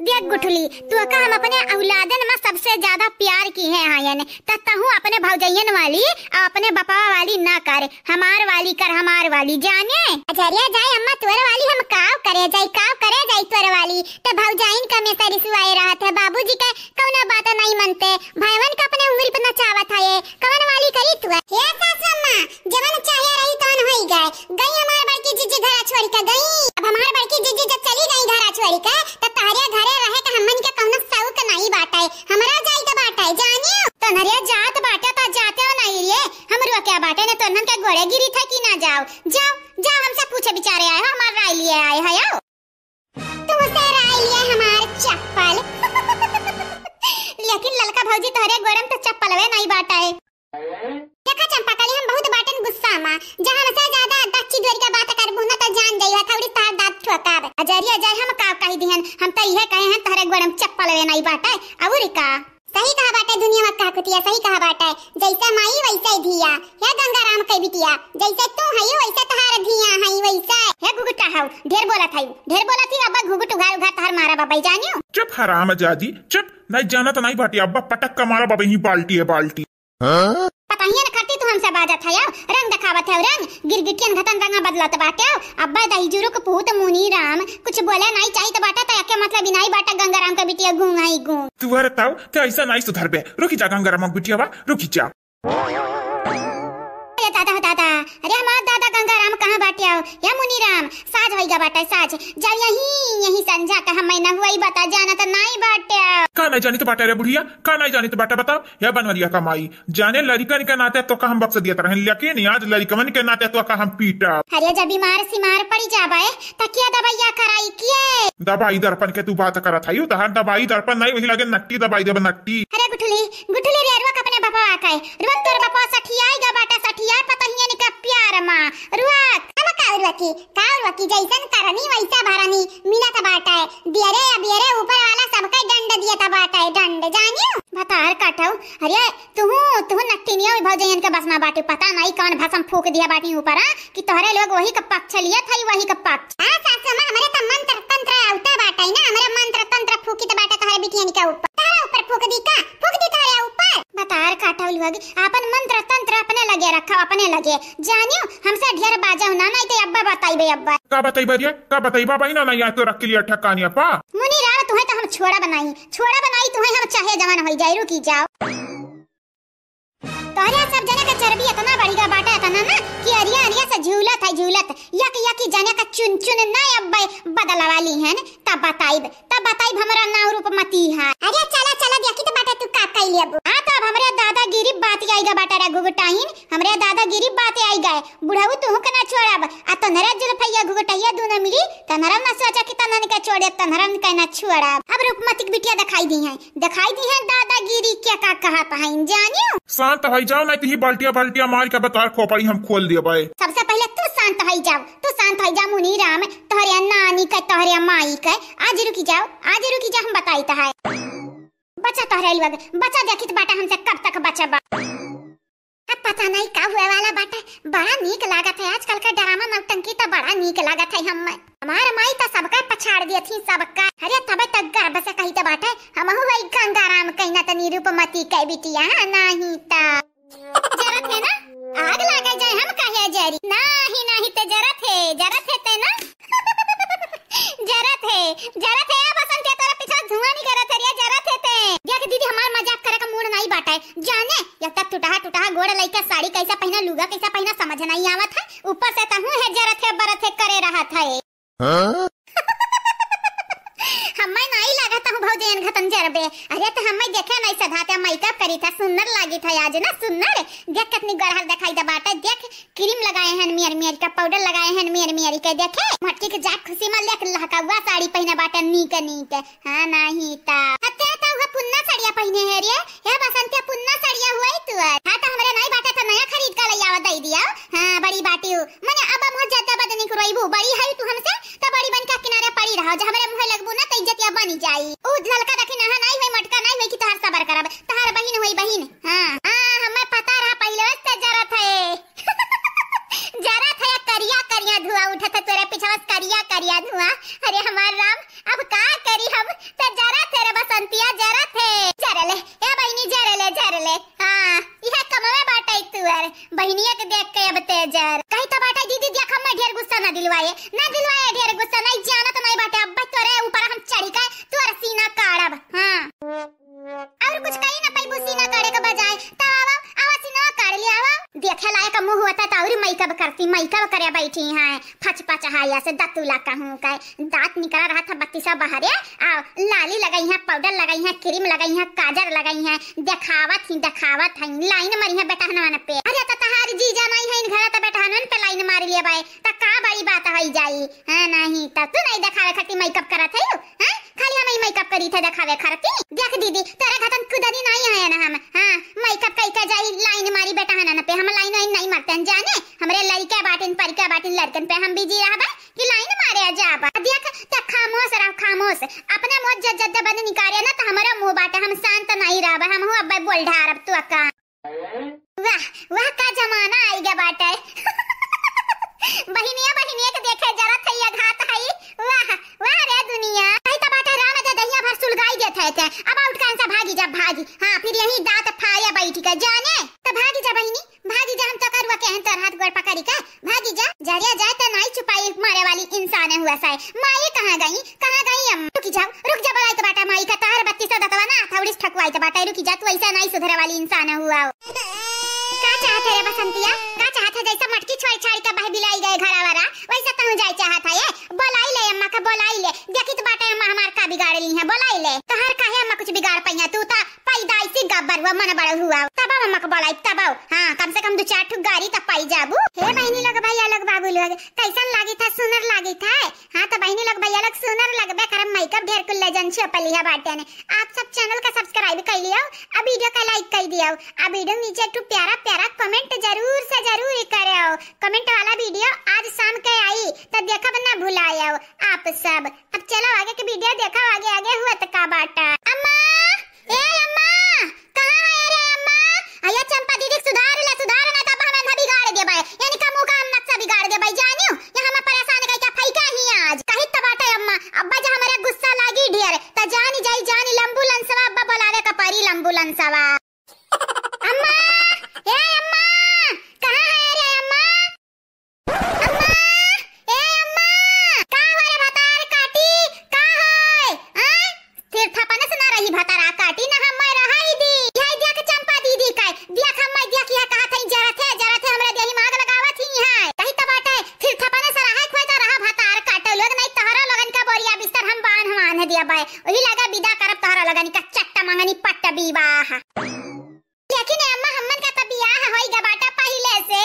देख गुठली, तू का हम अपने औलादन में सबसे ज्यादा प्यार की है आयन, त तहू अपने भौजाइयन वाली और अपने बपवा वाली ना करे। हमार वाली कर, हमार वाली, जाने। अजरिया जाए अम्मा, तोर वाली हम काव करे जाई, काव करे जाई तोर वाली। त भौजाइन का में सरिसुआए रहत है, बाबूजी के कौनो बात नहीं मनते, भाईवन का अपने उंगली पे नचावत है, ये कवन वाली करी तू? हे सासु अम्मा, जवन चाहे रही तवन होई गए, गई हमार बड़की जीजी घरा छोड़ के गई। अब हमार बड़की जीजी जब चली गई घरा छोड़ के, त तहरे घरे रहे के हमन के कौनो शौक नहीं बाटे, हमरा जाई के बाटे, जानियो। तोहरे जात बाटे त जाते हो नहीं रे, हमरो क्या बाटे ने, तोहन के गोड़े गिरी था कि ना जाओ, जाओ, जाओ, हमसे पूछे बिचारे आए हो, हमार राय लिए आए हो, आओ। तुमसे राय लिए हमार चप्पल। लेकिन ललका भौजी तोहरे गोड़े में तो चप्पलवे नहीं बाटे। देखा चंपा कली, हम बहुत बाटन गुस्सा मा, जहाँ हमसे ज्यादा दच्ची डोरी का बात करबू ना तो जान जाइयो थोड़ी तार दांत ठोकाब। अजरिया जाए हम का कही दिहन, हम तो इहे कहे हैं तोहरे गोड़े में चप्पलवे नहीं बाटे, और का? सही कहा बाटे दुनिया में का कुतिया, सही कहा बाटे, जैसे माई वैसे धिया। हे गंगाराम के बिटिया, जैसे तू हई वैसे तहार धिया हई वैसे। हे गुगटा हऊ, ढेर बोलत हई, ढेर बोलत ही, अब घुघुट उघार उघार तहार मारा बबई जानियो। चुप हराम जादी, चुप, नहीं जानत नहीं बाटी, अब पटक का मारा बबई ही बाल्टी है बाल्टी। पता ही है ना खट्टी तू हमसे बाजत है, रंग दिखावत है, रंग गिरगिटियन घतन रंगा बदलत बाटे। अब्बा दही जुरुक पूत मुनी राम, कुछ बोले नहीं चाहित बाटे, त एके मतलब इनाई बाटे गंगाराम के बिटिया गूंग आई गूंग। तू हर ताऊ, ते ऐसा नहीं सुधरबे, रुकी जा गंगाराम के बिटिया बा, रुकी जा। अरे दादा हो दादा, अरे हमार दादा गंगाराम कहाँ बाटे आओ? या मुनी राम, साझ होइगा बाटे, साझ। जा यही, यही संझा का हम ना हुआ ही बता, जानत नहीं बाटे आओ। का नहीं जानित बाटे रे बुढ़िया, का नहीं जानित बाटे बताओ? या बनवरिया का माई, जाने लड़िकन के नाते तो का हम बख्श दियत रहन, लेकिन आज लड़िकवन के नाते तो का हम पीटब। अरे जब बीमार सीमार पड़ी जाबे, त किया दवाइया कराई किए? दवाई दर्पण के तू बात करत हई, तहार दवाई दर्पण नहीं, वही लगे नट्टी दवाई देब, नट्टी। अरे गुठली, गुठली रे, रुक अपने बपवा के, रुक तोर बपवा सठियाई गा बाटा, सठियाई पतहियन का प्यार मा, रुक। हम का रुकी, का रुकी, जैसन करनी वैसा भरनी, मिलत बाटे, दियरे अबियरे ऊपर वाला सबके दंड दियत बाटे, दंड, जानियो? भतार काटऊ, अरे तुहू, तुहू नट्टिनिया में भौजैयन के बस ना बाटे, पता नहीं कौन भसम फूक दिया बाटी ऊपर, हाँ? कि तोहरे लोग वही का पक्ष लियत हई, वही का पक्ष। हाँ सासू माँ, हमरे त मंत्र तंत्र औता बाटे ना, हमरे मंत्र तंत्र फूकित बाटे तोहरे बिटियन के ऊपर। तोहरे ऊपर फूक दी का? फूक दी तोहरे ऊपर? बतार काटऊ लोग, आपन मंत्र तंत्र अपने लगे रखा, अपने लगे। जानियो, हमसे ढेर बाजो ना, नहीं तो अब्बा बताइबे अब्बा। का बताइबा रे? का बताइबा भाई ना, ना यहाँ तो रख लिया ठकानिया पा। मुनी राव, तुहे तो हम छोड़ा बनाई, छोड़ा बनाई तुहे हम चाहे जवान होई जाए, रुकी जाओ। तोहरे सब जने का चर्बी इतना बढ़िया बाटा, इतना ना कि अरिया अरिया से झूलत है, झूलत। यक यक जने का चुन चुन ना अब बदलवा ली हन, तब बताइब, तब बताइब हमरा नाव रूपमती है। अरे चला चला, देखी तो बाटे तू का कई लेबू। हाँ, तो अब हमरे दादागिरी बात आई गा बाटा रे घुघुटाइन, हमरे दादागिरी बात आई गए। बुढ़ऊ तुहू के ना छोड़ब, आ तोहरे जुल्फैया घुघुटैया दूनो मिली, तोहरा ना सोचा कि तोहन के छोड़े, तोहरा के ना छोड़ब। अब रूपमती की बिटिया दिखाई दी है। दिखाई दी है दादागिरी के का कहत हईन जानियो। शांत होई जाओ, नहीं तो ही बाल्टिया बाल्टिया मार के बतार खोपड़ी हम खोल देबे। सबसे पहिले तू शांत होई जाओ, तू शांत होई जा मुनी राम, तोहरे नानी के, तोहरे माई के। आज रुकी जाओ, आज रुकी जा, हम बताई तो है। बचा तोहरे लोग, बचा, देखित बाटा हमसे कब तक बचबा। पता नहीं का हुए वाला बाटे, बड़ा नीक लागत है आजकल का ड्रामा नौटंकी, त बड़ा नीक लागत है। हम, हमार माई त सबका पछाड़ दिए थी, सबका। अरे तबे तक गर्व से कही त बाटे, हमहू वही गंगाराम कहिना तनी रूपमती के बिटिया, नहीं त। जरत है ना, आग लागे जाए हम कहे जरी। नाही, नाही ते जरत है, जरत है ते ना। जरत है, जरत है, ए बसंतिया तोरा पीछा धुआं नहीं करत है रे, जरत है ते। देख दीदी, हमार मजाक करे का मूड नहीं बाटे। जाने, एक त टुटहा टुटहा गोड़ लइका साड़ी कैसा पहिना, लुगा कैसा पहिना, समझ नहीं आवत है। ऊपर से तहूँ है जरत है, बरत है करे रहत है। हाँ? हम्मे नाई लागत हूँ भौजी एन घतन जरबे। अरे त हम्मे देखे नाई सधाते, मेकअप करी था, सुन्नर लागी था आज ना, सुन्नर। देख कितनी गरहर दिखाई दे बाटे, देख क्रीम लगाए हैं मेर मेर का, पाउडर लगाए हैं मेर मेर के, देखे मटकी के जात खुशी में लेक लहकावा साड़ी पहिने बाटे नीक नीक। हाँ, नाही ता। अत्ते ता उहे पुन्ना सड़िया पहिने है रे। हे बसंतिया, पुन्ना सड़िया हुई तू आज। हाँ, त हमरे नाई बाटे त नया खरीद का लइयावा दई दिया। हाँ, बड़ी बाटी हूँ। मने अब हम ज्यादा बदनी करवाईबू, बड़ी है तू हमसे, त बड़ी बन के किनारे पड़ी रहो। जब हमरे मुँहे लगबू ना, त इज्जतिया बनी जाई। ऊ ललका देखी नहा नाई होई, मटका नाई होई कि तहार सबर करब। तहार बहिन होई बहिन। हाँ, हाँ, हमें पता रहा पहिले से जरत है। जरत है, करिया करिया धुआं उठत है तोरे पिछवा से, करिया करिया धुआं। अरे हमार राम, अब का करी हम? त जरत है रे बसंतिया, जरत है। जरले, ए बहिनी, जरले, जरले। हाँ, इहे कमवे बाटे तुअर। बहिनिया के देख के अब ते जर। कही त बाटे दीदी, देख हमें ढेर गुस्सा ना दिलवाए, ना दिलवाए ढेर गुस्सा, नहीं जानत नहीं बाटे। अब तोरे ऊपर हम चढ़ी के तोर सीना काढ़ब। हाँ। और कुछ कही ना पैबू सीना काढ़े के बजाय। त आवा, आवा सीना काढ़ ले, आवा। देखे लायक मुँह होता त और मेकअप करती, मेकअप करे बैठी हैं, फच फच हाया से दतुला कहूँ का। दांत निकला रहा था बत्तीसा बहरे, आ लाली लगाई है, पाउडर लगाई है, क्रीम लगाई है, काजर लगाई है, देखावत ही देखावत है, लाइन मारी है बेटहनवन पे। अरे त तहार जीजा नहीं है इन घर, त बेटहनवन पे लाइन मार लिए बाय, त का बड़ी बात होई जाई? हाँ, नहीं त तू नहीं देखावे खातिर मेकअप करत है, हैं? खाली हम ही मेकअप करी थे देखावे खातिर। देख दीदी, तेरे घतन कुदनी नहीं है ना हम, हाँ, मेकअप कई के जाई लाइन मारी बेटहनन पे, हम लाइन वाइन नहीं मारते हैं जाने, हमरे लड़के बाटिन, परिका बाटिन, लड़कन पे हम बिजी रहबे। कि लाइन मारे जाब। देख, त खामोश रह, खामोश। अपने मुँह जज जज बन निकारे ना, त हमरो मुँह बाटे, हम शांत नहीं रहब, हमहू अब्बे बोल ढारब तू का। वाह, वाह, का जमाना आई गे बाटे। बहिनिया, बहिनिया के देखे जरत है, ये घात है। वाह, वाह रे दुनिया। कही त बाटे राम जे दहिया भर सुलगाई देत है ते। अब उठ के से भागी जा, भागी। हाँ, फिर यही दांत फाया बैठी के जाने। त भागी जा बहिनी, भागी जा, हम तो करुआ के हैं तोर हाथ गोड़ पकड़ी के, भागी जा। जरिया जाए त नाई छुपाई मारे वाली इंसान हुआ साए। माई कहाँ गई, कहाँ गई अम्मा? रुकी जाओ, रुक जा, बोलाई त बाटा माई का, तहार बत्तीस सौ दतवा ना हथौड़ी से ठकुआई त बाटा, रुकी जा, तू ऐसा नाई सुधरे वाली इंसान हुआ हो। का चाहत है रे बसंतिया, का चाहत है? जैसा मटकी छोड़ छाड़ के बह बिलाई गए घरा वाला, वैसा तहूँ जाए चाहत है ये? बोलाई ले अम्मा का, बोलाई ले, देखी त बाटा अम्मा हमार का बिगाड़ ली है, बोलाई ले। तहार काहे अम्मा कुछ बिगाड़ पइया, तू ता पैदाइशी गब्बर हुआ, मन बड़ हुआ। तब अम्मा को बोलाई, तब। हाँ, कम से कम दो चार ठो गारी तब पाई जाबू। हे बहिनी लोग, भैया लोग, बाबू लोग, कैसन लागी था? सुनर लागी था? हाँ, तो बहिनी लोग, भैया लोग, सुनर लगबे करब, मेकअप ढेर कुल ले जन छपली है बाटे ने। आप सब चैनल का सब्सक्राइब कर लियो, अब वीडियो का लाइक कर दियो, अब वीडियो नीचे एक ठो प्यारा प्यारा कमेंट जरूर से जरूर करो। कमेंट वाला वीडियो आज शाम के आई, तो देखब ना भुलायो आप सब। अब चलो आगे के वीडियो देखो, आगे आगे हुआ त का बाटा। अम्मा, ए अम्मा, कहाँ है रे अम्मा? अया चंपा दीदी के सुधार ले, सुधार ना तब हम अंधा बिगाड़ देबे। यानी का मुँह का हम नक्शा बिगाड़ देबे, जानियो? ये हमें परेशान करके फेंका ही आज। कही त बाटे अम्मा, अब्बा जा हमरे गुस्सा लागी ढेर, त जानी जाई, जानी लंबू लंसवा, अब्बा बोलावे का परी लंबू लंसवा। अम्मा, ए अम्मा, कहाँ है रे अम्मा? अम्मा, ए अम्मा, का हो रे भतार काटी, का होय? आय? फिर थपने से ना रही भतारा काटी, ना हम मैं रहाई दी। यही देख चंपा दीदी का, देख हम मैं देख यह कहा थई जरत है, जरत है, हमरे देही में आग लगावत ही है। कही त बाटे, फिर थपने से रहा खोए त रहा भतार काटे लोग, नहीं तहरा लोगन का बोरिया बिस्तर हम बांध बांध दिया बाय। वही लगा विदा करब तहरा लोगन का चट्टा मंगनी पट्ट विवाह। लेकिन ए अम्मा, हम्मन का त बियाह होई गा बाटा पहिले से।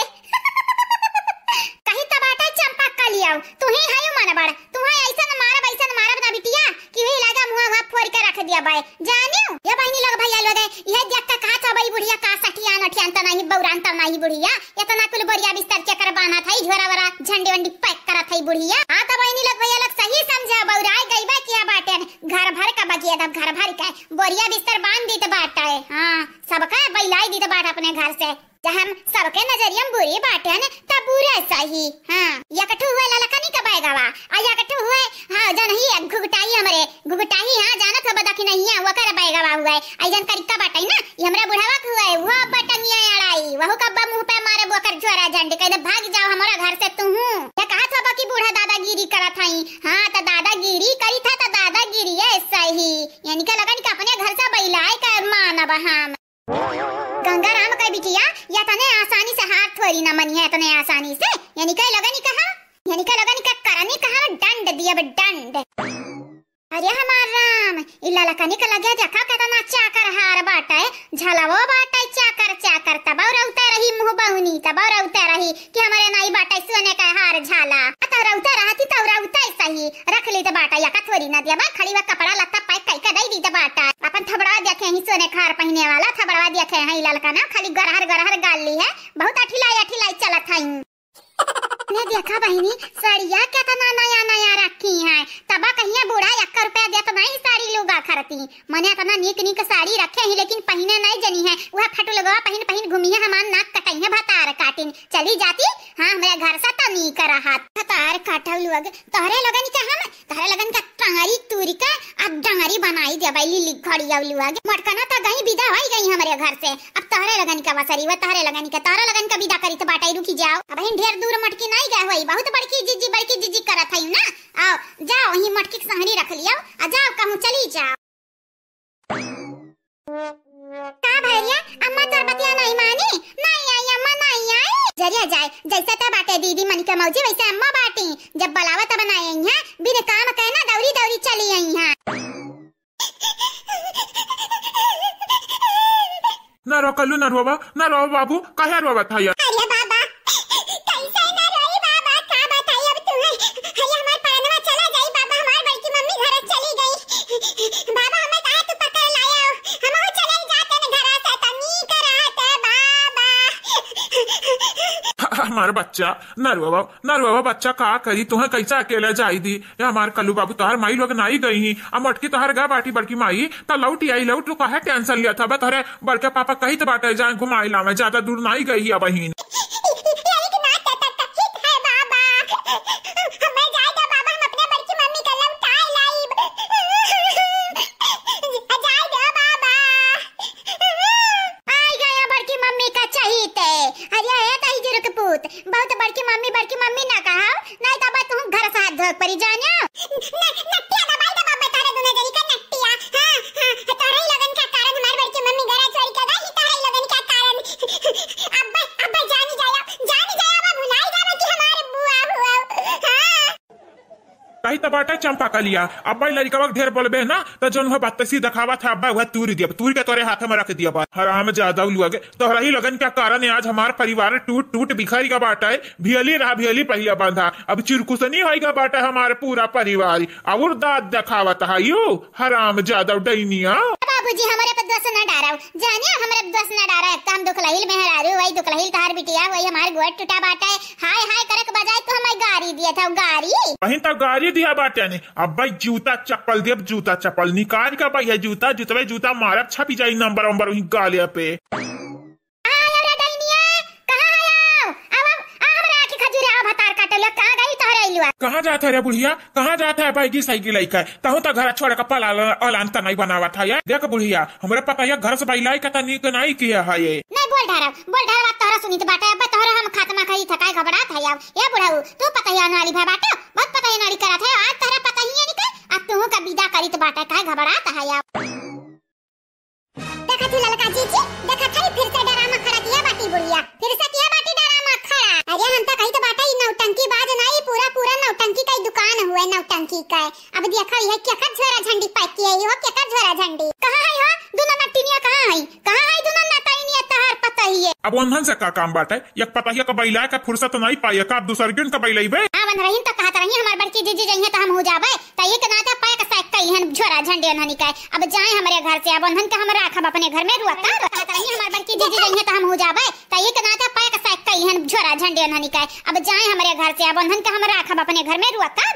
कही त बाटा चंपा कलियाऊ, तू ही हायो मन बड़, तू है ऐसन मारब, ऐसन मारब ना बिटिया, कि वही लागा मुआ हुआ फोड़ के रख दिया बाय। जानियो, ये बहिनी लोग, भैया लोग, ये देख के कहा था भाई बुढ़िया का सठियान अठियान त नहीं, बौरान त नहीं बुढ़िया, इतना कुल बोरिया बिस्तर के कर बाना था, झोरा वरा झंडी वंडी पैक करा था बुढ़िया। हाँ त बहिनी लोग, भैया लोग, सही समझा, बौराए गई बा किया बाटे, घर भर का बगिया दब, घर भर के बोरिया बिस्तर बांध दी त बाटा है। हाँ, सबका बैलाई दी त बाटा अपने घर से। जब हम सबके नजरिया में बुरी बाटेन, तब बुरे सही। हाँ, एकठू हुए ललकनी का बैगवा, आ एकठू हुए, हाँ, जनही घुघटाही हमरे, घुघटाही, हाँ, जानत हो बदखिनहिया, ओकर बैगवा हुए। आ जन करिका बाटे ना, ई हमरे बुढ़वा के हुए, वो बटनिया अड़ाई, वहू का बा मुँह पे मारे ओकर झोरा झंडी, कह दे, "भाग जाओ हमारा घर से तू हूँ।" ये कहत हो बा कि बूढ़ा दादागिरी करत हई। हाँ, तो दादागिरी करी था, तो दादागिरी है सही। यानी का लगन के अपने घर से बैलाए का मानब हम। गंगाराम के बिटिया, या तने आसानी से हार थोड़ी ना मनिया, इतने आसानी से। यानी के लगन कहा, यानी के लगन के करनी कहा, दंड दियब, दंड। अरे हमार राम, ई ललकनी के लगे देखा केतना चाकर हार बाटे, झलवो बाटे चाकर चाकर, तब और उतर रही मुँह बउनी, तब और उतर रही कि हमरे नाई बाटे सोने का हार झाला। आ तौरा उतर रहती, तौरा उतर सही, रख ली त बाटा, या का थोड़ी ना दिया बा, खाली वा कपड़ा लत्ता पैक कई के दई दी त बाटा। अपन थबड़वा देखे ही सोने का हार पहिने वाला, थबड़वा देखे ही ललकना, खाली गरहर गरहर गाल ली है, बहुत अठिलाई अठिलाई चलत हई। ने देखा बहिनी, साड़िया केतना नया नया रखी है, तबा कहिया बूढ़ा एक रुपया देत नहीं साड़ी लुगा खरती। मने इतना नीक नीक साड़ी रखे ही, लेकिन पहिने नहीं जनी है, वह फटुलगवा पहिन पहिन घूमी है, हमार नाक कटई है भतार काटिन। चली जाती, हाँ, हमरे घर से तो नीक रहत। भतार काटल लोग, तोहरे लोगन के हम, तोहरे लोगन के टांगरी तूरी के आ डांगरी बनाई देबै लिली घड़िया लोग। मटकना तो गई, विदा होई गई हमरे घर से, अब तोहरे लोगन के वसरी, वो तोहरे लोगन के, तोहरे लोगन के विदा करी तो बाटे, रुकी जाओ। अब हम ढेर दूर मटकी नहीं गए होई, बहुत बड़की जिज्जी, बड़की जिज्जी करत है ना। आओ, जाओ, यहीं मटकी के संहरी रख लियो, आ जाओ कहूँ चली जाओ। का भैया, अम्मा तोर बतिया नहीं मानी? नहीं आई अम्मा, नहीं आई। जरिया जाए, जैसे ते बाटे दीदी मन के मौजी, वैसे अम्मा बाटी। जब बुलावा तब ना आई हैं, बिन काम के ना दौरी दौरी चली आई हैं। ना रो कल्लू, ना रोवा, ना रोवा बाबू, काहे रोवा था यार? अरे बाबा, कैसे ना रोई बाबा, का बताई अब तुम्हें? अरे हमार प्राणवा चला जाई बाबा, हमार बड़की मम्मी घर चली गई। बाबा हमें कहा तू पकड़ लाया हो, हम हो चले जाते न घर से, तनी करत बाबा। हमार बच्चा, ना रोवा, ना रोवा बच्चा, का करी, तुम्हें कैसे अकेला जाई दी? ए हमार कल्लू बाबू, तोहार माई लोग नाई गई ही, आ मोटकी तोहार गा बाटी बड़की माई, त लौटी आई, लौट लू, काहे tension लिया था? बा तोहरे बड़के पापा कहित बाटे जाए घुमाई लावे, ज्यादा दूर नाई गई ही अबहिन। यही के नाते त कहित है बाबा। हमें जाए दे बाबा, हम अपने बड़की मम्मी का लौटाए लाइब। जाए दे बाबा। आई गया बड़की मम्मी का चहीते। अरे ए दहिजरू के पूत, बहुत बड़की मम्मी, बड़की मम्मी ना कहा, नहीं तो बा तुहूँ घर से हाथ धोए के परी, जानियो। न-, नट्टिया दबाई दबा बता रहे दुनो जनी का नट्टिया। हाँ, हाँ, तोहरे ही लोगन का कारण हमार बड़की मम्मी घर छोड़ के गई, तोहरे ही लोगन का कारण। अब्बे, अब्बे जानी जाया, जानी जाया, अब भुलाई जावे कि हमारे बुआ हुआ। हाँ। कही त बाटे चंपा कलिया, अब्बा ई लड़िकवा के ढेर बोलबे ना, त जौन हुआ बत्तीसी देखावत है, अब्बा वह तूर दियब, तूर के तोरे हाथ में रख दियब। हराम जादा लोग, तोहरा ही लोगन के कारण आज हमार परिवार टूट टूट बिखर गया बाटे। भियली रहा, भियली पहिया बांधा, अब चिरकुसनी होई गया बाटे हमार पूरा परिवार। और दांत देखावत है यू हराम जादा डैनिया। बाबूजी, हमरे पे दोष ना डारव, जानियो, हमरे पे दोष ना डारव। एक तो हम दुखलहिल मेहरारू, वही दुखलहिल तोहार बिटिया, वही हमार गोड़ टूटा बाटे। हाय हाय करक बजाय तू हमें गारी दिया था, गारी। वहीं तो गारी दिया बाटे ने। अब भाई जूता चप्पल देब, जूता चप्पल निकाल के भैया, जूता, जूतवे जूता मारब, छपी जाई नंबर वंबर वहीं गाले पे। आ, अरे डैनिया, कहाँ है आओ? आओ, आओ, आ हमरा आँखी खजूरे, आओ भतार काटे ले, कहाँ गई तोहरे अइलुआ? कहाँ जात है रे बुढ़िया? कहाँ जात है बैगी सैगी लइका? तहूँ तो घर छोड़ के पला ला-, औलान त नहीं बनावत है ये। देख बुढ़िया, हमरे पता ये घर से बैलाई का त नीक नहीं किया है ये। नहीं बोल ढारा, बोल ढारा बात तोहरा सुनित बाटे, अब तोहरा हम खात्मा करी थकाए घबरात है आओ। ये बुढ़ऊ, तू पता ये नाली भा बाटे, बहुत पता ये नाली करत है, आज तोहरा पता ही नहीं के, अब तू का विदा करी त बाटे, काहे घबरात है आओ। देखत ही ललका जीजी, देखत है फिर से डरामा खड़ा किया बाटी बुढ़िया, फिर से किया बाटी डरामा खड़ा। अरे हम तो कही तो बाटा ई नौटंकी बाज ना, ई पूरा पूरा नौटंकी का ही दुकान हुए नौटंकी का है। अब देखा ये क्या का झोरा झंडी पैक किया है, हो क्या का झोरा झंडी। कहाँ है हो दुनो नटिनिया, कहाँ है, कहाँ है दुनो नटिनिया तहार पता ही है। अब उन्हन से का काम बाटे, एक पतहिया का बैला का फुर्सत नहीं पाए का, अब दूसर के उनका बैलइबे। आ बन रही तो कहत रही हमार बड़की जीजी जइहे तो हम हो जाबे। त एक नाता पैक सैक कइहन झोरा झंडी ओन्हनी के। अब जाए हमरे घर से, अब ओन्हन के हम राखब अपने घर में रुआ का। त तनी हमार बड़की जीजी जइहे त हम हो जाबे। त एक नाता पैक सैक कइहन झोरा झंडी ओन्हनी के। अब जाए हमरे घर से, अब ओन्हन के हम राखब अपने घर में रुआ का।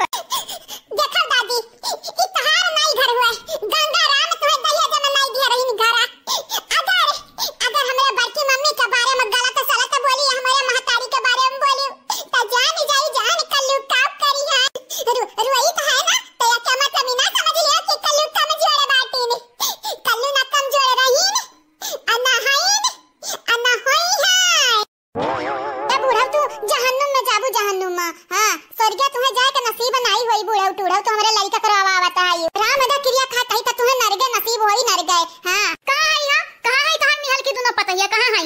देखो दादी, ई तहार नाई घर हुए। गंगा राम तुहे दहिया जमे नाई दिया रही घरा। अगर, अगर हमरे बड़की मम्मी के बारे में गलत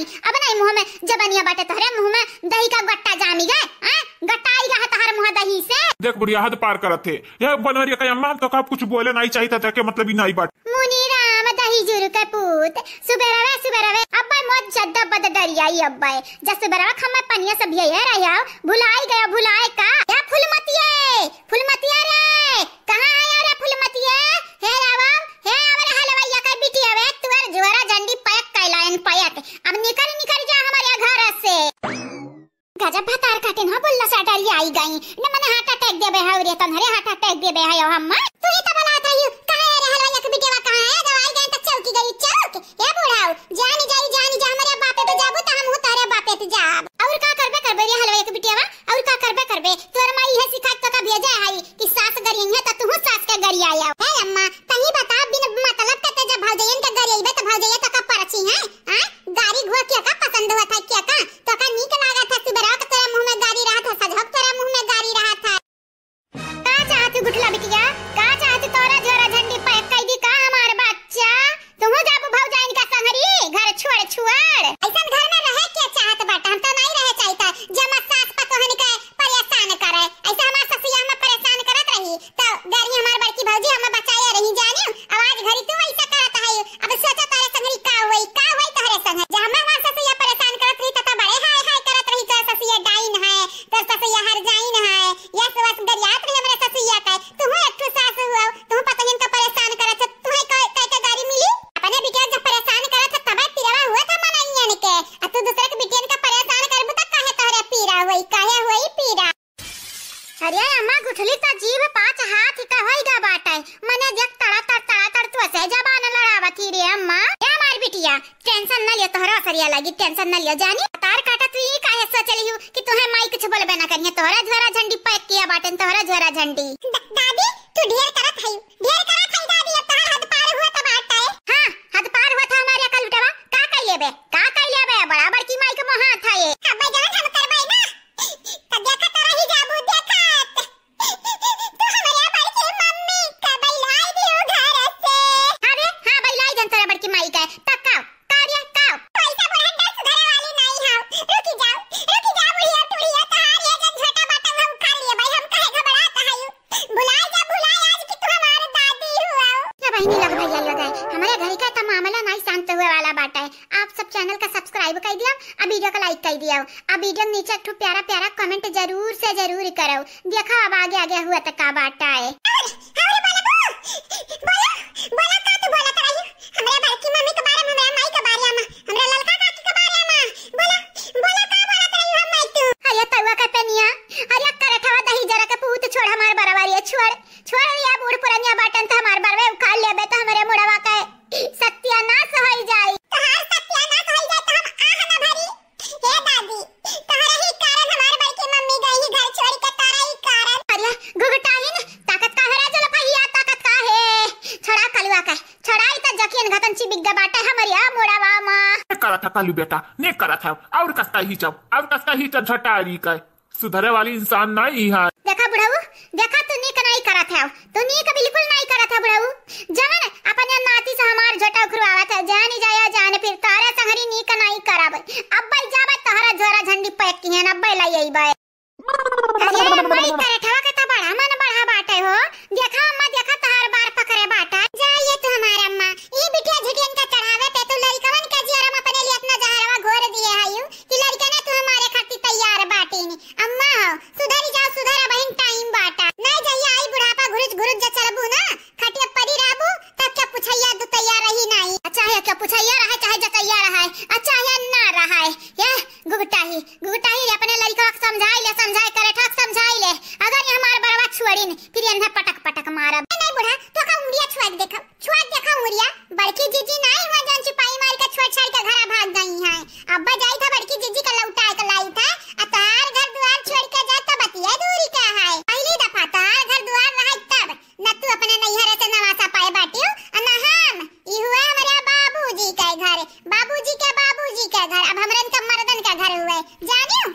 अब नहीं मुँह में जबनिया बाटे तोहरे मुँह में दही का गट्टा जामी गए, हैं? गट्टा आई गया है तोहरे मुँह दही से। देख बुढ़िया, हद पार करत है। ये बनवरिया का अम्मा, हम तो का कुछ बोले नहीं चाहिए था, ताके मतलब ही नहीं बाटे। मुनी राम दही जुरु के पूत, सुबेरवे सुबेरवे अब्बे मोर जद्दा बद डरियाई अब्बे। जस सुबेरवा खम्मे पनिया सब ये रहे आओ, भुलाई गया, भुलाए का? या फुलमतिये, फुलमतिया रे, कहाँ है रे फुलमतिये? हे रावम, हे आवर हलवैया के बिटिया वे, तुअर झोरा झंडी पैक कैलायन पैक। अब निकल, निकल जा हमारे घर से। गजब भतार काटिन हो, बोलला सा डरी आई गई। न मने heart attack देबे है रे, तन्हरे heart attack देबे है हम। तू ही तो बलात है, कहाँ है रे हलवैया के बिटिया, कहाँ है? जब आई गए तो चौकी गई चौक। हे बुढ़ाऊ, जानी जाई, जानी जा, हमरे बापे पे जाबू तो हम तोहरे बापे पे जाब। और का करबे करबे रे हलवैया के बिटिया, और का करबे करबे? तोर माई है सिखा तो का भेजे है कि सास गरियन है तो तू सास के गरियाया। हे अम्मा, तही बता, बिन मतलब के ते जब भौजैयन के गरियबे तो भौजैया तो का परची है? हाँ? गारी घुआ क्या का पसंद हुआ था, क्या का? तो का नीक लागत है, सुबेरा के तोरा मुँह में गारी रहा था, सजहक तोरा मुँह में गारी रहा था। का चाहत गुठला बिटिया? का चाहत तोरा झोरा झंडी पैक कई दी का हमार बच्चा? तुहू जाबू भौजाइन का संगरी घर छोड़ छुआड़। ऐसन घर में रहे के चाहत बाटा? हम तो नहीं रहे चाहिता, जमा सास पतोहन के परेशान करे। ऐसे हमार ससुया हमें परेशान करत रही, तो गारी हमार बड़की भौजी हमें बचाए रही, जानियो। अब आज घरी तू ऐसा करत है, अब सोचा तोरे संगरी का होई, का होई तोहरे संग। जब हमें हमार ससुया परेशान करत रही, तो, तो बड़े हाय हाय करत रही, तोर ससुया डाइन है, तोर ससुया हर जाइन है, यस वस गरियात रही हमरे ससुया के। तुहू एक ठो सास हुआ, तुहू पतोहन के परेशान करत, तुहे कह, कह के गारी मिली? अपने बिटिया जब परेशान करत है, तबे पिरवा हुआ था मनइयन के। आ तू दूसरे के बिटियन के परेशान करबू त काहे तोहरे पीरा होई, काहे होई पीरा? अरे अम्मा, गुठली त जीभ पाँच हाथ का होई गा बाटे। मने देख तड़ा तड़, तड़ा तड़ तू ऐसे जबान लड़ावत ही रे अम्मा। ए हमार बिटिया, tension न लियो, तोहरा असरिया लगी, tension न लियो। जानी, तार काटा तू ई काहे सोच लिहू कि तुहे माई कुछ बोलबे ना करिहे? तोहरा झोरा झंडी पैक किया बाटे, तोहरा झोरा झंडी। द-, दादी, तू ढेर करत है, ढेर करत है दादी, अब तोहार हद पार हुआ त बाटे। हाँ, हद पार हुआ था हमारे अकल उठवा। का कइले बे? का कइले बे? बड़ा बड़की माई के मोहा था ये। अब जवन हम करबे ना, त देखा तो रही जाबू देखत। तू हमारे बड़की मम्मी का बैलाई दियो घर से। हाँ रे, हाँ, बैलाई जन तोरा बड़की माई का। त का? का रे, का? पैसा बुढ़न डर सुधरे वाली नहीं हो। रुकी जाओ, रुकी जाओ बुढ़िया टुढ़िया, तहार ये जन छोटा बाटन हम खा लिए भाई, हम काहे घबरात हई? भुलाए जा, भुलाए आज कि तू हमार दादी हुआ। ले बहिनी, लग भैया लोग है, हमरे घरी का त मामला नाई शांत हुए वाला बाटे। आप सब channel का subscribe कर दिया, आ video का like कर दिया, आ video के नीचे एक ठो प्यारा प्यारा comment जरूर से जरूर करो। देखा अब आगे आगे हुआ त का बाटा है। अरे, अरे बोला बो, बोला, बोला का तू बोलत रही? हमरे बड़की मम्मी के बारे में, हमरे माई के बारे में, हमरे ललका काकी के बारे में, बोला, बोला का बोलत रही हम माई तू? अरे तउआ के पेनिया, अरे करठवा दही जरा के पूत छोड़ हमार बरवा रे, छोड़। छोड़ रे, बूढ़ पुरनिया बाटन त हमार बरवे उखाड़ लेबे त हमरे मुड़वा के सत्यानाश होई जाई। तोहार सत्यानाश होई जाई त हम आह ना भरी। हे दादी, तोहरे ही कारण हमार बड़की मम्मी गई ही घर छोड़ के, तोरा ही कारण। अरे घुघटाइन, ताकत का है रे जलफहिया, ताकत का है? छोड़ा कलुआ के, छोड़ाई त जकियन घतन चिबिक गे बाटे हमरे मुड़वा मा। ने करत है कालू बेटा, ने करत है, और कसका ही चब, और कसका ही चब झटारी के। सुधरे वाली इंसान नाई है। देखा बुढ़ऊ, देखा तू नीक नाई करत है, तू नीक बिल्कुल नाई करत है बुढ़ऊ। जवन अपने नाती से हमार झोटा उखरवावत है, जानी जाया जान फिर तारा संगरी नीक नाई करब। अब्बे जाबे तोहरा झोरा झंडी पैक किहन, अब्बे लाई अइबे। अरे माई करठवा के त बड़ा मन बढ़ा बाटे हो। देखा अम्मा, देखा तोहार बार पकड़े बाटा। जा ये तू हमार अम्मा, ई बिटिया झिटियन के चढ़ावे ते तू लइकवन के जियरा में अपने लिए इतना जहरवा घोर दिए हयू कि लड़के ना तू हमारे खातिर तैयार बाटिन। अम्मा हो, सुधरी जाओ, सुधरा बहिन, time बाटा। नहीं जहिया आई बुढ़ापा घुरुच घुरुच जे चलबू ना, खटिया परी रहबू, तब क्या पुछैया दुतैया रही नहीं। अच्छा है क्या पुछैया रहे, चाहे जतैया रहे, अच्छा है ना रहे। ये गुगटाही, गुगटाही रे, अपने लड़का के समझाई ले, समझाई करे ठक समझाई ले। अगर ये हमार बरवा छुअड़िन, फिर इन्हें पटक पटक मारब। नहीं, नहीं बूढ़ा, तो का उंगलिया छुआ के देखा। छुआ देखा उमरिया, बड़की जीजी नाई हुआ जौन चिपाई मार के छोड़ छाड़ के घरा भाग गई हैं। अब्बा जाई था बड़की जीजी का लौटा के लाई था, आ तोहार घर दुआर छोड़ के जा तो बतिया दूरी का है। पहली दफा तोहार घर दुआर रहे तब, न तू अपने नैहरे से नवासा पाए बाटियो, आ न हम। ई हुआ हमारे बाबूजी के घर, बाबूजी के बाबूजी के घर, अब हमरन के मर्दन के घर हुए, जानियो?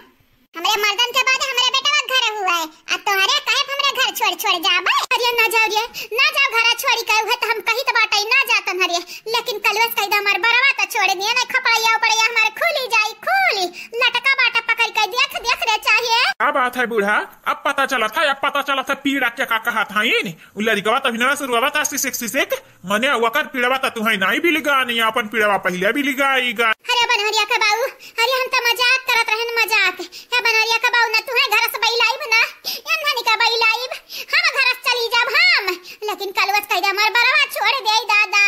हमरे मर्दन के बाद हमरे बेटवा के घर हुआ है, आ तोहरे काहे हमरे घर छोड़ छोड़ जाबे? अरे ना जाओ रे, ना जाओ घरा छोड़ी के, उहे त हम कही त बाटे ना जातन हरे, लेकिन कलुआ से कही द हमार बरवा त छोड़ दिया ना, खपड़ैया उपड़ैया हमारे खुली जाई, खुली। लटका बाटा पकड़ के देख, देख रे चाहिए। का बात है बूढ़ा, अब पता चलत है, अब पता चलत है पीड़ा के का कहत हईन। उ लड़िकवा तभी ना शुरुआत आस्ती सिक सिक, मने ओकर पीड़वा त तुहई नाई बिलगा नहीं, अपन पीड़वा पहिले बिलगाई गा। अरे बनहरिया के बाऊ, अरे हम त मजाक करत रहन, मजाक। हे बनहरिया के बाऊ, ना तुहई घर से बइलाइब ना, एन्हनी का बइलाइब, हम घर से चली जाब हम। लेकिन कलुआ से कह दे हमार बरवा छोड़ दे दादा।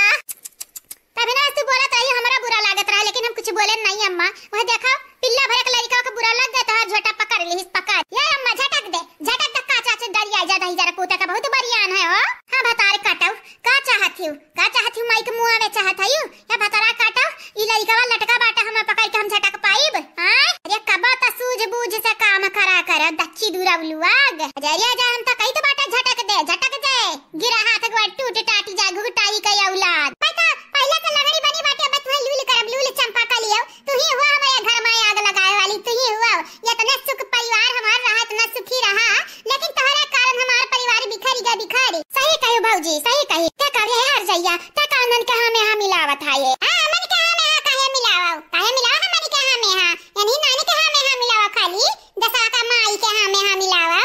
तभी ना तू बोलत रही, हमरा बुरा लागत रहा, लेकिन हम कुछ बोले नहीं अम्मा। वह देखो, पिल्ला भर एक लड़का के बुरा लग गया, तो झोटा पकड़ लिहिस, पकड़। ये अम्मा झटक दे, झटक दे, का चाचा डरिया जा दही जरा पूता का बहुत बरियान है हो। हाँ भतार काटो, का चाहत हिउ, का चाहत हिउ, माई के मुँह आवे चाहत हिउ, या भतारा काटो, ई लड़का लटका बाटा, हम पकड़ के हम झटक पाइब, हाँ? अरे कबो त सूझ बूझ से काम करा कर, दच्ची दूरा उलुआग। अरे जा, हम त कही त बाटा झटक दे, झटक दे। गिरा हाथ गोड़ टूट टाटी जाए घुघटाई के औलाद। मैं तो पहले से लंगड़ी बनी बाटे, अब तुम्हें लूल करब, लूल चंपा कलियो। तू ही हुआ हमारे घर में आग लगाए वाली, तू ही हुआ। इतने सुख परिवार हमार रहा, इतना सुखी रहा, लेकिन तोहरे कारण हमार परिवार बिखरी गए, बिखरी। सही कही भौजी, सही कही। क्या करे है हर जइया, क्या कारण मन के हाँ में हाँ मिलावत है ये? हाँ, मन के हाँ में हाँ काहे मिलावा? काहे मिलावा है मन के हाँ में हाँ? यानी नानी के हाँ में हाँ मिलावा खाली, दसवा का माई के हाँ में हाँ मिलावा।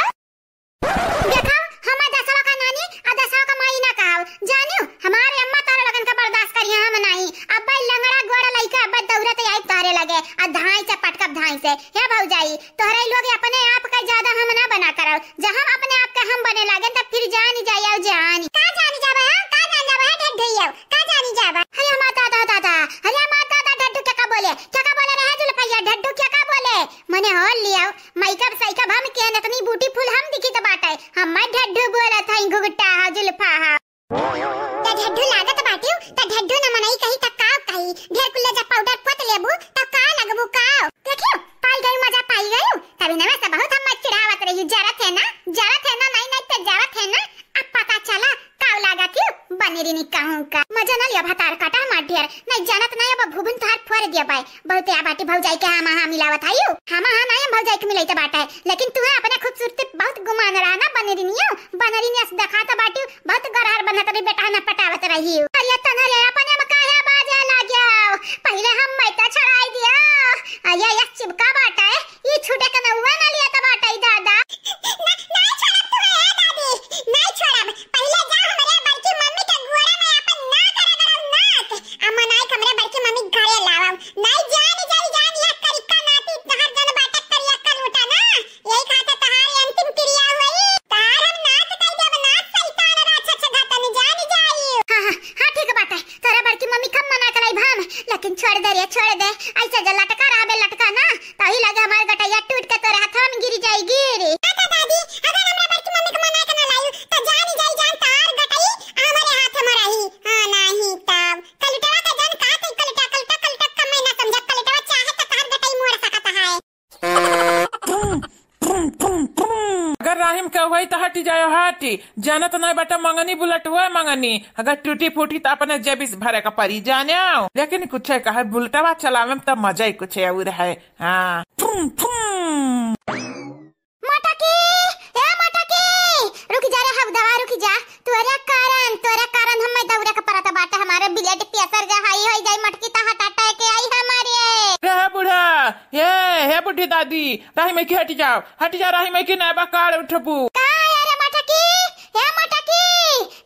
देखो, हमें दसवा का नानी आ दसवा का माई ना कहो। जानियो, हमारे अम्मा तारे लगन का बर्दाश्त करिया हम नाही। अब्बे लंगड़ा गोड़ लइका अब्बे दौड़त आई तारे लगे, आ धाई से पटकब धाई से। हे भौजाई, तोहरे लोग अपने आप का ज्यादा हम ना बना करो। जब हम अपने आप का हम बने लागे, तब फिर जान जाए, जान। का जान जाबे, हाँ? का जान जाबे, हाँ, ढेर ढेर, का जान जाबे? अरे हमार दादा, दादा, अरे हमार दादा, ढड्डू क्या का बोले? क्या का बोले रहे जुल्फैया? ढड्डू क्या का बोले? मने हो लियाओ, माइकअप साइकअप हम केहन, इतनी ब्यूटीफुल हम दिखित बाटे। हम ढड्ढू बोलत हई, घुघटा हा, जुल्फा हा। त ढड्ढू लागत बाटिउ, त ढड्ढू न मनई कही त का कही? ढेर कुल्ले जब पाउडर पोत लेबू, त का लगबू का? देखियो, पाई गई मजा, पाई गई। तभी नवे से बहुत हम चिढ़ावत रही, जरत है ना, जरत है ना, नहीं, नहीं, त जरत है ना। अब पता चला, काव लागत हिउ, बनेरिनी कहूँ का। मजा न लिया भतार काटा हमार ढेर। नहीं जानत नहीं, अब भूबिन तोहार फोड़ दिया बाय। बहुते आ बाटी भौजाई के हाँ हाँ मिलावत आयु। हाँ हाँ नहीं, हम भौजाई के मिलई त बाटा है, लेकिन तू है अपने खूबसूरती बहुत गुमान रहा ना बनेरिनियो। बनेरिनी अस देखात बाटी, बहुत गरहर बनत रही, बेटा ना पटावत रही। अरे तनरे अपने में काहे बाजे लाग्यो? पहिले हम मैं त छड़ाई दिया। अरे यस चिपका बाटा है, ई छूटे के नउवा ना लिया त बाटा ई दादा। ना, ना छोड़ब तू है, ए दादी, ना छोड़ब। पहिले जा हमरे बड़की मम्मी के गोड़े में आपन नाक रगड़ब, नाक। आ मनाई के हमरे बड़की मम्मी घरे लावब। नहीं जान जाई जान, यह करिका नाती तहर जन बाटक करिया कर उठा ना। यही खातिर तहार अंतिम क्रिया हुई। तहार हम नाश कर देब, नाश शैतान राक्षस घातन जान जाई। हाँ, हाँ, हाँ, ठीक बात है। तोरा बड़की मम्मी कम मना कराई भाम, लेकिन छोड़ दे रे, छोड़ दे। ऐसे जो लटका रहबे, लटका ना, तही लगे हमार गटैया टूट के तोरे हाथवा में गिर जाई, गिर। अच्छा दादी, अगर हमरा बड़की मम्मी के मना के ना लायू, तो जान जाई जान तार गटई हमारे हाथ में रही। हाँ, नहीं तब। कलुटवा के जान का तई कलुटा, कलुटा, कलुटा कम मैं ना समझा। कलुटवा चाहे तो तार गटई मोड़ सकत है। अगर राहिम के हुई तो हटी जायो, हटी। जानत नहीं बेटा, मंगनी बुलेट हुए मंगनी। अगर टूटी फूटी तो अपने जेबिस भरे का परी, जाने आओ। लेकिन कुछ है कहे, बुलेटवा चलावे में तो मजा ही कुछ और है। हाँ। मोटकी, ए मोटकी, रुक जा रे हबदवा, रुक जा। तोरे कारण, तोरे कारण हमें दौड़े के पड़त बाटे। हमारे ब्लड प्रेशर के हाई होई जाई, मोटकी, त हार्ट अटैक आई हमारे। रे हे बूढ़ा, हे, हे बूढ़ी दादी, राही में की हट जाओ, हट जाओ, राही में की ना बा काड़ उठबू। का है रे मोटकी, हे मोटकी,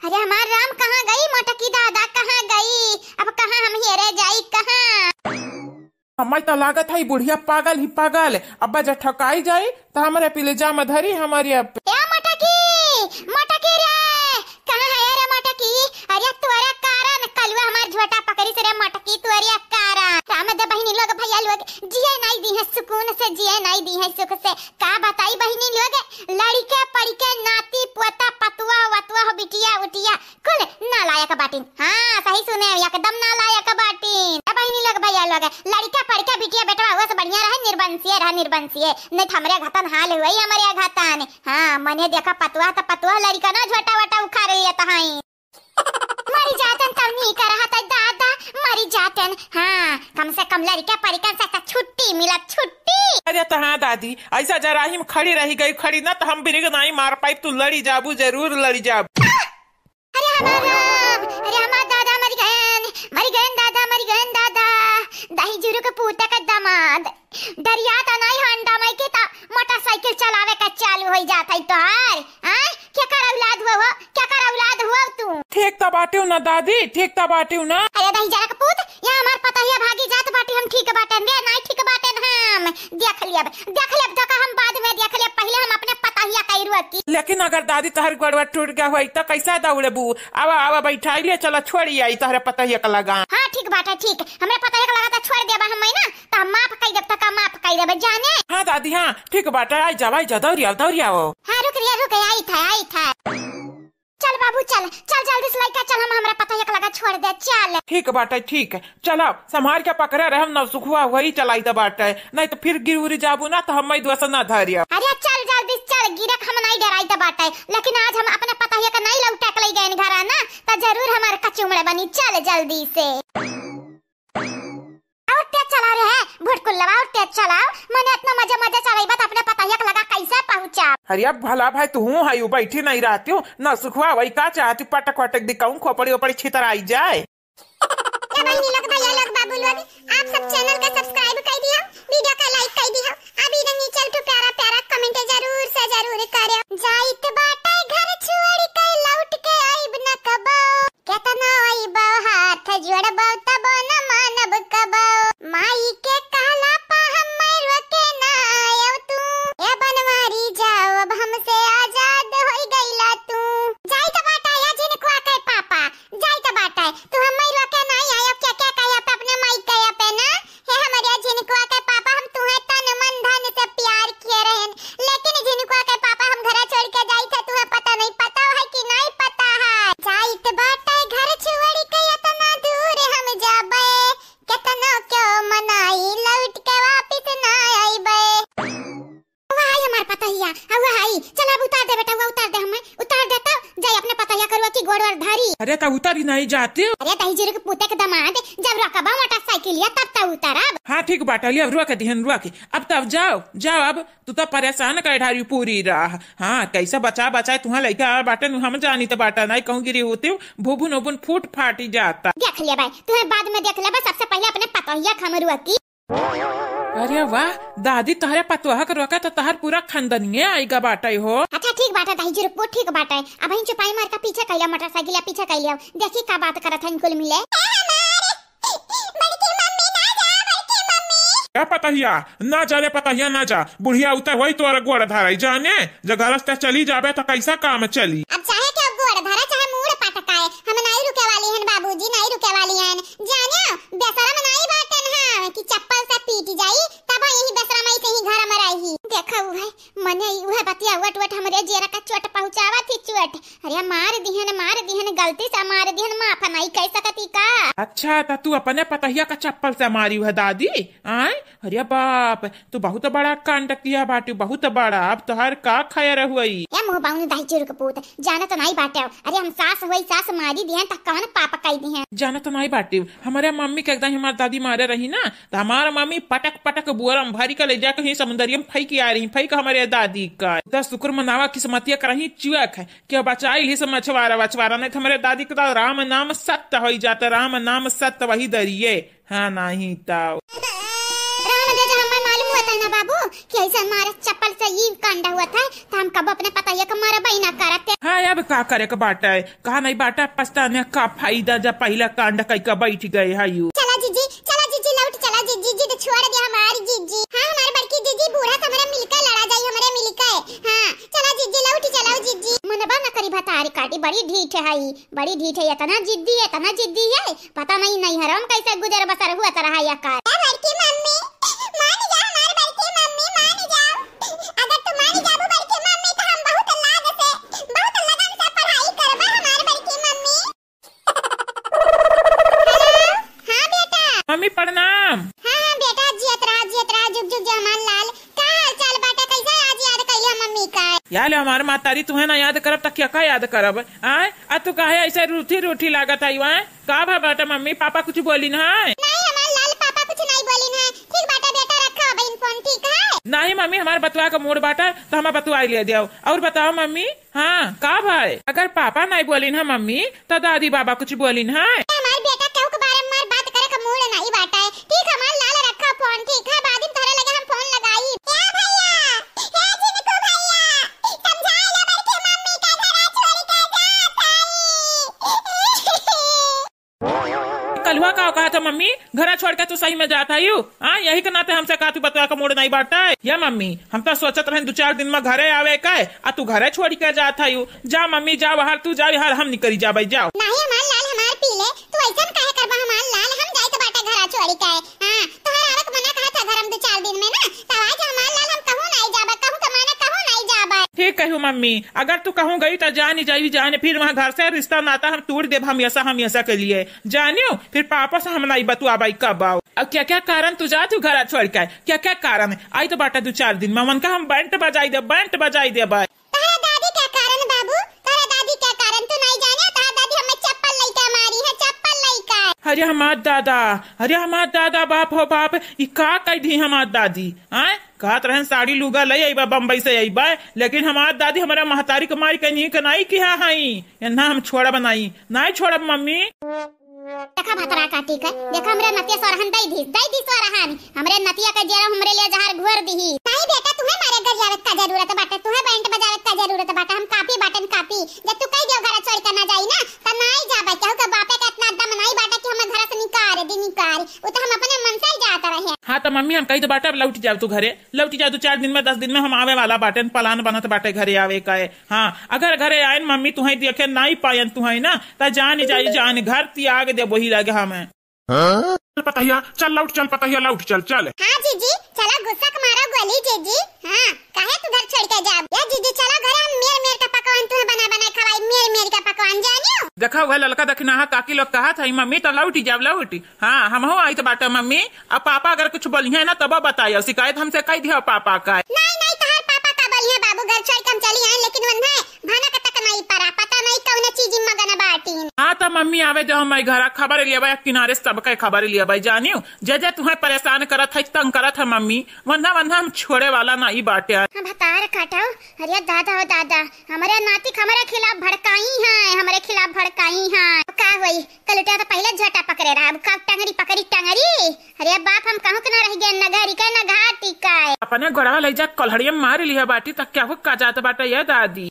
अरे हमार राम कहाँ गई मोटकी दादा, कहाँ गई? अब कहाँ हम हेरे जाई, कहाँ? हमें तो लागत है बुढ़िया पागल ही पागल। अब्बा जब ठकाई जाई तो हमरे पिलेजा में धरी हमारी अब। ए मोटकी, मोटकी रे, कहाँ है रे मोटकी? अरे तोरे कारण कलुआ हमार झोटा पकड़ी से रे मोटकी, तोरे कारण। राम दे बहिनी लोग, भैया लोग, जिए नहीं दी है सुकून से, जिए नहीं दी है सुख से। का बताई बहिनी लोग, लड़िके पड़िके नाती पोता पतुआ वतुआ हो बिटिया उटिया कुल नालायक बाटिन। हाँ, सही सुने, एकदम नालायक बाटिन। ए बहिनी लोग, भैया लोग, लड़िका पड़िका बिटिया बेटवा हुआ से बढ़िया रहे, निर्बंसिए रहे, निर्बंसिए। नहीं तो हमरे घतन हाल हुई, हमरे घतन। हाँ, मने देखा पतुआ तो पतुआ लड़िका ना झोटा वोटा उखाड़ लिया तो हाई। मरी जातन तब नहीं कर रहा था दादा, मरी जातन। हाँ, कम से कम लड़िका पड़िका से तो छुट्टी मिला, छुट्टी। अरे तो हाँ दादी, ऐसा जराही में खड़ी रही गई, खड़ी ना तो हम बिरिग नहीं मार पाई, तू लड़ी जाबू, जरूर लड़ी जाबू। अरे हमार राम, अरे हमार दादा मरि गएन, मरि गएन दादा, मरि गएन दादा। के पूते के दामाद, डरिया त नहीं हंडा मई के त मोटरसाइकिल चलावे का चालू होई जात है तोहार। आय, केकर औलाद हुआ हो, केकर औलाद हुआ तू? ठीक त बाटिउ ना दादी, ठीक त बाटिउ ना। अरे दहिजरा के पूत, यहाँ हमार पतहिया भागी जात बाटी, हम ठीक बाटेन रे, नहीं ठीक बाटेन हम। देख लियब, देख लियब, तो का हम बाद में देख लियब, पहिले हम अपने पतहिया कई रुआ की। लेकिन अगर दादी तोहर गोड़वा टूट गया होई त कैसा दौड़बू? आवा, आवा, बैठाई ले, चला छोड़ी आई तोहरे पतहिया का लगा। हाँ, ठीक बाटे, ठीक। हमरे पतहिया का लगा त छोड़ देबा हम ना, त हम माफ कई देब, त का माफ कई देब, जाने? हाँ दादी, हाँ, ठीक बाटे, आई जावा, आई जा, दौड़ी आओ, दौड़ी आओ। हाँ, रुक रिया, रुक, आई था, आई था। चल बाबू, चल, चल जल्दी से लइका, चल, हम हमरा पतहिया के लगा छोड़ दे, चल। ठीक बाटे, ठीक। चला, संभार के पकड़े रहे, हम नौसुखवा वही चलाई त बाटे, नहीं त फिर गिर उरी जाबू ना, त हम मई दुआ से ना धरिया। अरे चल जल्दी, चल, गिरे के हम नहीं डराई त बाटे, लेकिन आज हम अपने पतहिया के नहीं लौटा के लई गए घरा ना, त जरूर हमार कचुमड़े बनी, चल जल्दी से। और तेज चला रे है, भुटकुल्लवा, और तेज चलाओ। मने इतना मजे मजे चलाइबा त अपने पतहिया के लगा कैसे पहुँचा? अरे अब भला भाई तू हूँ है, यू बैठी नहीं रहती हूँ, नौसुखवा वही का चाहती, पटक वटक दिखाऊं, खोपड़ी ओपड़ी छितर आई जाए। ए बहिनी लोग, भैया लोग, बाबू लोग, आप सब चैनल का सब्सक्राइब कर दिया, वीडियो का लाइक कर दिया। अभी रही चल तो प्यारा प्यारा कमेंट जरूर से जरूर करे। जाइत बाटे घर छोड़ के लौट के आइब न कबो। केतना अइबो हाथ जोड़बो तबो न मानब कबो। माई के कहला पा हम मैरो के ना आयब तू। ए बनवारी जाओ अब हमसे आजाद होई गईला तू। जाइत बाटा या झिनकुआ के पापा, जाइत बाटा। तू हम मैरो के ना आयब के, के कहे पे अपने माई कहे पे ना। हे हमरे झिनकुआ के पापा, हम तुहे तन मन धन से प्यार किए रहन, लेकिन झिनकुआ के पापा हम घरा छोड़ के जाइत है, तुहे पता नहीं, पता है कि नहीं पता है? जाइत बाटे घर छोड़ के इतना दूर हम जाबे, केतनो क्यों मनाई लौट के वापिस ना आइबे। वह आई हमार पतहिया, हाँ वह आई। चल अब उतार दे बेटा, वह उतार दे, हमें उतार दे तो जाई अपने पतहिया करुआ की गोड़ और धरी। अरे तब उतारी नहीं जाती। अरे दहिजरा के पूते के दामाद, जब रखबा मोटरसाइकिलिया तब तो उतारब। हाँ ठीक बाटे, लिया रुआ के दिहन रुआ के। अब तब जाओ, जाओ अब, तू तो परेशान कर ढारी पूरी राह। हाँ कैसे बचा बचाए तुहाँ लइका आ बाटे नु, हम जानी त बाटा नहीं कहूँ गिरी होती हूँ, भुभुन उभुन फूट फाटी जाता। देख लिया भाई, तुहे बाद में देख लेबा, सबसे पहिले अपने पतहिया के हम रुआ की। अरे वाह दादी, तोहरे पतोह के रोके तो तोहर पूरा खानदनिये आइगा बाटे हो। अच्छा ठीक बाटे दहिजरा के पूत, ठीक बाटे। अबहिन चुपाई मार के पीछे कइला, मोटरसाइकिल पीछे कइला, देखी का बात करत हन कुल मिले। ए हमार बड़की मम्मी ना जा, बड़की मम्मी। ए पतहिया, ना जा रे पतहिया, ना जा। बुढ़िया उतर होई तोरा गोड़ धराई जाने, जगह रस्ते चली जाबे तो कैसा काम चली? अब चाहे के गोड़ धरा, चाहे मूड़ पटकाए, हम नहीं रुके वाली हन बाबूजी, नहीं रुके वाली हन। जानियो, बेशरम नाई बाटन हम कि चप्पल से पीट जाई, तब यही बेशरम ऐसे ही घर में रही। देखा उहे, मने उहे बतिया वट वट हमरे जियरा का चोट पहुँचावा थी चोट। अरे मार दिहन, मार दिहन, गलती से मार दिहन, माफ नहीं कह सकती का? अच्छा, त तू अपने पतहिया का चप्पल से मारी है दादी? आय, अरे बाप, तू बहुत बड़ा कांड किया बाटू, बहुत बड़ा। अब तोहार का खैर हुई? ए मुँह बाउन दहिजरा के पूत, जानत नाई बाटे। अरे हम सास होई, सास मारी दिहन त कौन पाप कई दिहन? जानत नाई बाटे, हमरे मम्मी के एकदम हमार दादी मारे रही ना, त हमार मम्मी पटक पटक बुअरम भरी के ले जाके ही समुंदरिया में फेंक आ रही, फेंक हमरे दादी का। त शुक्र मनावा किस्मतिया करही चुअक है कि बचाई ली से मछवारा वछवारा, नहीं त हमरे दादी के त राम नाम सत्य होई जाता, राम नाम सत्य वही दरिये। हाँ, नहीं ताऊ। रहन दे, जो हमें मालूम हुआ था ना बाबू कि ऐसा मारे चप्पल से ई कांड हुआ था, तो हम कब अपने पतोहिया के मरबे ना करते। हाँ, अब का करे के बाटे, कहा नहीं बाटे, पछताने का फायदा, जब पहला कांड कई के बैठ गए है यू। चला जीजी, चला जीजी, लौट चला जीजी, जिद छोड़ दे हमारी जीजी। हाँ, हमारे बड़की जीजी बूढ़ा से हमरे मिलके लड़ा जाई, हमरे मिलके। हाँ, चला जीजी, लौट चलाओ जीजी। मनबा न करी भतारी काटी, बड़ी ढीठ है ई। बड़ी ढीठ है, इतना जिद्दी है, इतना जिद्दी है, पता नहीं नैहरों में कैसे गुजर बसर हुआ तरह या कर। ए बड़की मम्मी, मान जा हमार बड़की मम्मी, मान जा। अगर तू मान जाबू बड़की मम्मी तो हम बहुत लाग से, बहुत लगन से पढ़ाई करबा हमार बड़की मम्मी। हेलो, हाँ बेटा। मम्मी प्रणाम। हाँ, हाँ बेटा, जियत रहा, जियत रहा, जुग जुग जय हमार लाल। का हाल चाल बाटे? कैसे आज याद कैले मम्मी का? या ले हमार मातारी, तुहे ना याद करब त क्या का याद करब? आय, आ तू काहे ऐसे रूठी रूठी लागत आई? आय, का भा बाटे मम्मी, पापा कुछ बोलिन है? नहीं, हमार लाल पापा कुछ नहीं बोलिन है। ठीक बाटे बेटा, रखा अब इन फोन, ठीक है? नहीं मम्मी, हमार बतवा के मूड बाटे, त हम बतवाई ले देव। और बताओ मम्मी, हाँ, का भाई? अगर पापा नहीं बोलिन है मम्मी, त दादी बाबा कुछ बोलिन है? हमार बेटा केहू के बारे में हमार बात करे के मूड नहीं बाटे। ठीक, हमार लाल रख मम्मी, घरा छोड़ के तू सही में जात हयू? हाँ, यही के नाते हमसे का तू बतवा के मूड नहीं बाटे? या मम्मी, हम तो सोचत रहेन दू चार दिन में घरे आवे के, आ तू घरे छोड़ के जात हयू। जा मम्मी, जा बाहर, तू जा बाहर, हम निकरी जाबे, जाओ। नहीं हमार लाल, हमार पी ले, तू ऐसन काहे करबा हमार लाल, हम जाइत बाटे घरा छोड़ के। हाँ, तोहर आवे के मना कहा था घर में दू चार दिन में ना, तब आज हमार लाल हम कहूँ नहीं जाबे, कहूँ के माने कहूँ नहीं जाबे। ठीक कहू मम्मी, अगर तू कहूँ गई तो जानी जाई जाने, फिर वहाँ घर से रिश्ता नाता हम तोड़ देब हमेशा हमेशा के लिए। जानियो, फिर पापा से हम नाई बतुआबाई कब आओ। अब क्या क्या कारण तू जात हू घरा छोड़ के? क्या क्या कारण? आई तो बाटा दू चार दिन में, उनका हम बैंड बजाई दे, बैंड बजाई दे बाई। तोहरा दादी क्या कारण बाबू? तोहरा दादी क्या कारण? तू नहीं जाने, तोहरा दादी हमें चप्पल लेके मारी है, चप्पल लेके। अरे हमार दादा, अरे हमार दादा, बाप हो बाप, ई का कह दी हमार दादी? आय, कहत रहन साड़ी लुगा ले अइबा, बम्बई से अइबा, लेकिन हमार दादी हमरा महतारी के मारी के नीक नाई किहा हई। एन्हा हम छोड़ब नाई, नाई छोड़ब मम्मी। देखा भतरा काटी के, देखा हमरे नतिया सोरहन दई दी, दई दी सोरहन। हमरे नतिया के जेरा हमरे लिए जहर घोर दिही। नाई बेटा, तुहे मारे गरियावे का जरूरत बाटे, तुहे बैंड बजावे का जरूरत बाटे। हम काफी बाटन काफी। जब तू कह दियो घर छोड़ के ना जाई ना, त नाई जाबे। केहू के बापे के इतना दम नाई बाटे कि हमें घर से निकार दी, निकार। उ तो हम अपने मन से ही जात रहे। हाँ तो मम्मी, हम कही तो बाटे, अब लौट जाओ तू घरे। लौटि जा दू चार दिन में, दस दिन में हम आवे वाला बाटेन, plan बनत बाटे घरे आवे का है। हाँ, अगर घरे आएन मम्मी तुहई देखे नाई पाएन तुहई ना, त जान जाई जान, घर त्याग देबो ही लगे हमें। चल पतहिया, चल लौट, चल पतहिया, लौट, चल, चल। हाँ जीजी, चला गुस्सा के मारा गोली जीजी। हाँ, काहे तू घर छोड़ के जाब? या जीजी चला घरे, हम मेर मेर का पकवान तुहे बना बना खवाई, मेर मेर का पकवान जानियो। देखा वह ललका दखिनाहा काकी लोग कहत है मम्मी तो लौटि जाब, लौटि। हाँ, हमहू आइत बाटे मम्मी। अब पापा अगर कुछ बोलिहे ना तब बताइयो, शिकायत हमसे कह दियो पापा का। नहीं, नहीं, तहार पापा का बोलिहे बाबू, घर छोड़ के हम चली आए, लेकिन वन्हे भनक तक नहीं पड़ा, पता नहीं कौन चीज में मगन बाटीन। हाँ तो मम्मी आवे दे, हम घरा खबर लिया बा, किनारे सबके खबर लिया बा, जानियो जे जे तुहे परेशान करत है, तंग करत है मम्मी, वन्हा वन्हा हम छोड़े वाला नहीं बाटे। हम भतार काटो, अरे दादा हो दादा, हमरे नाती के हमरे खिलाफ भड़काई है, हमरे खिलाफ भड़काई है। का होई, कलुटिया तो पहले झोटा पकड़े रहा, अब का टंगरी पकड़ी टंगरी। अरे बाप, हम कहूँ के ना रह गए, न घरी के न घाटी का। अपने गोड़वा ले जा, कलहड़िया मार लिया बाटी, त क्या हो का जात बाटे ये दादी।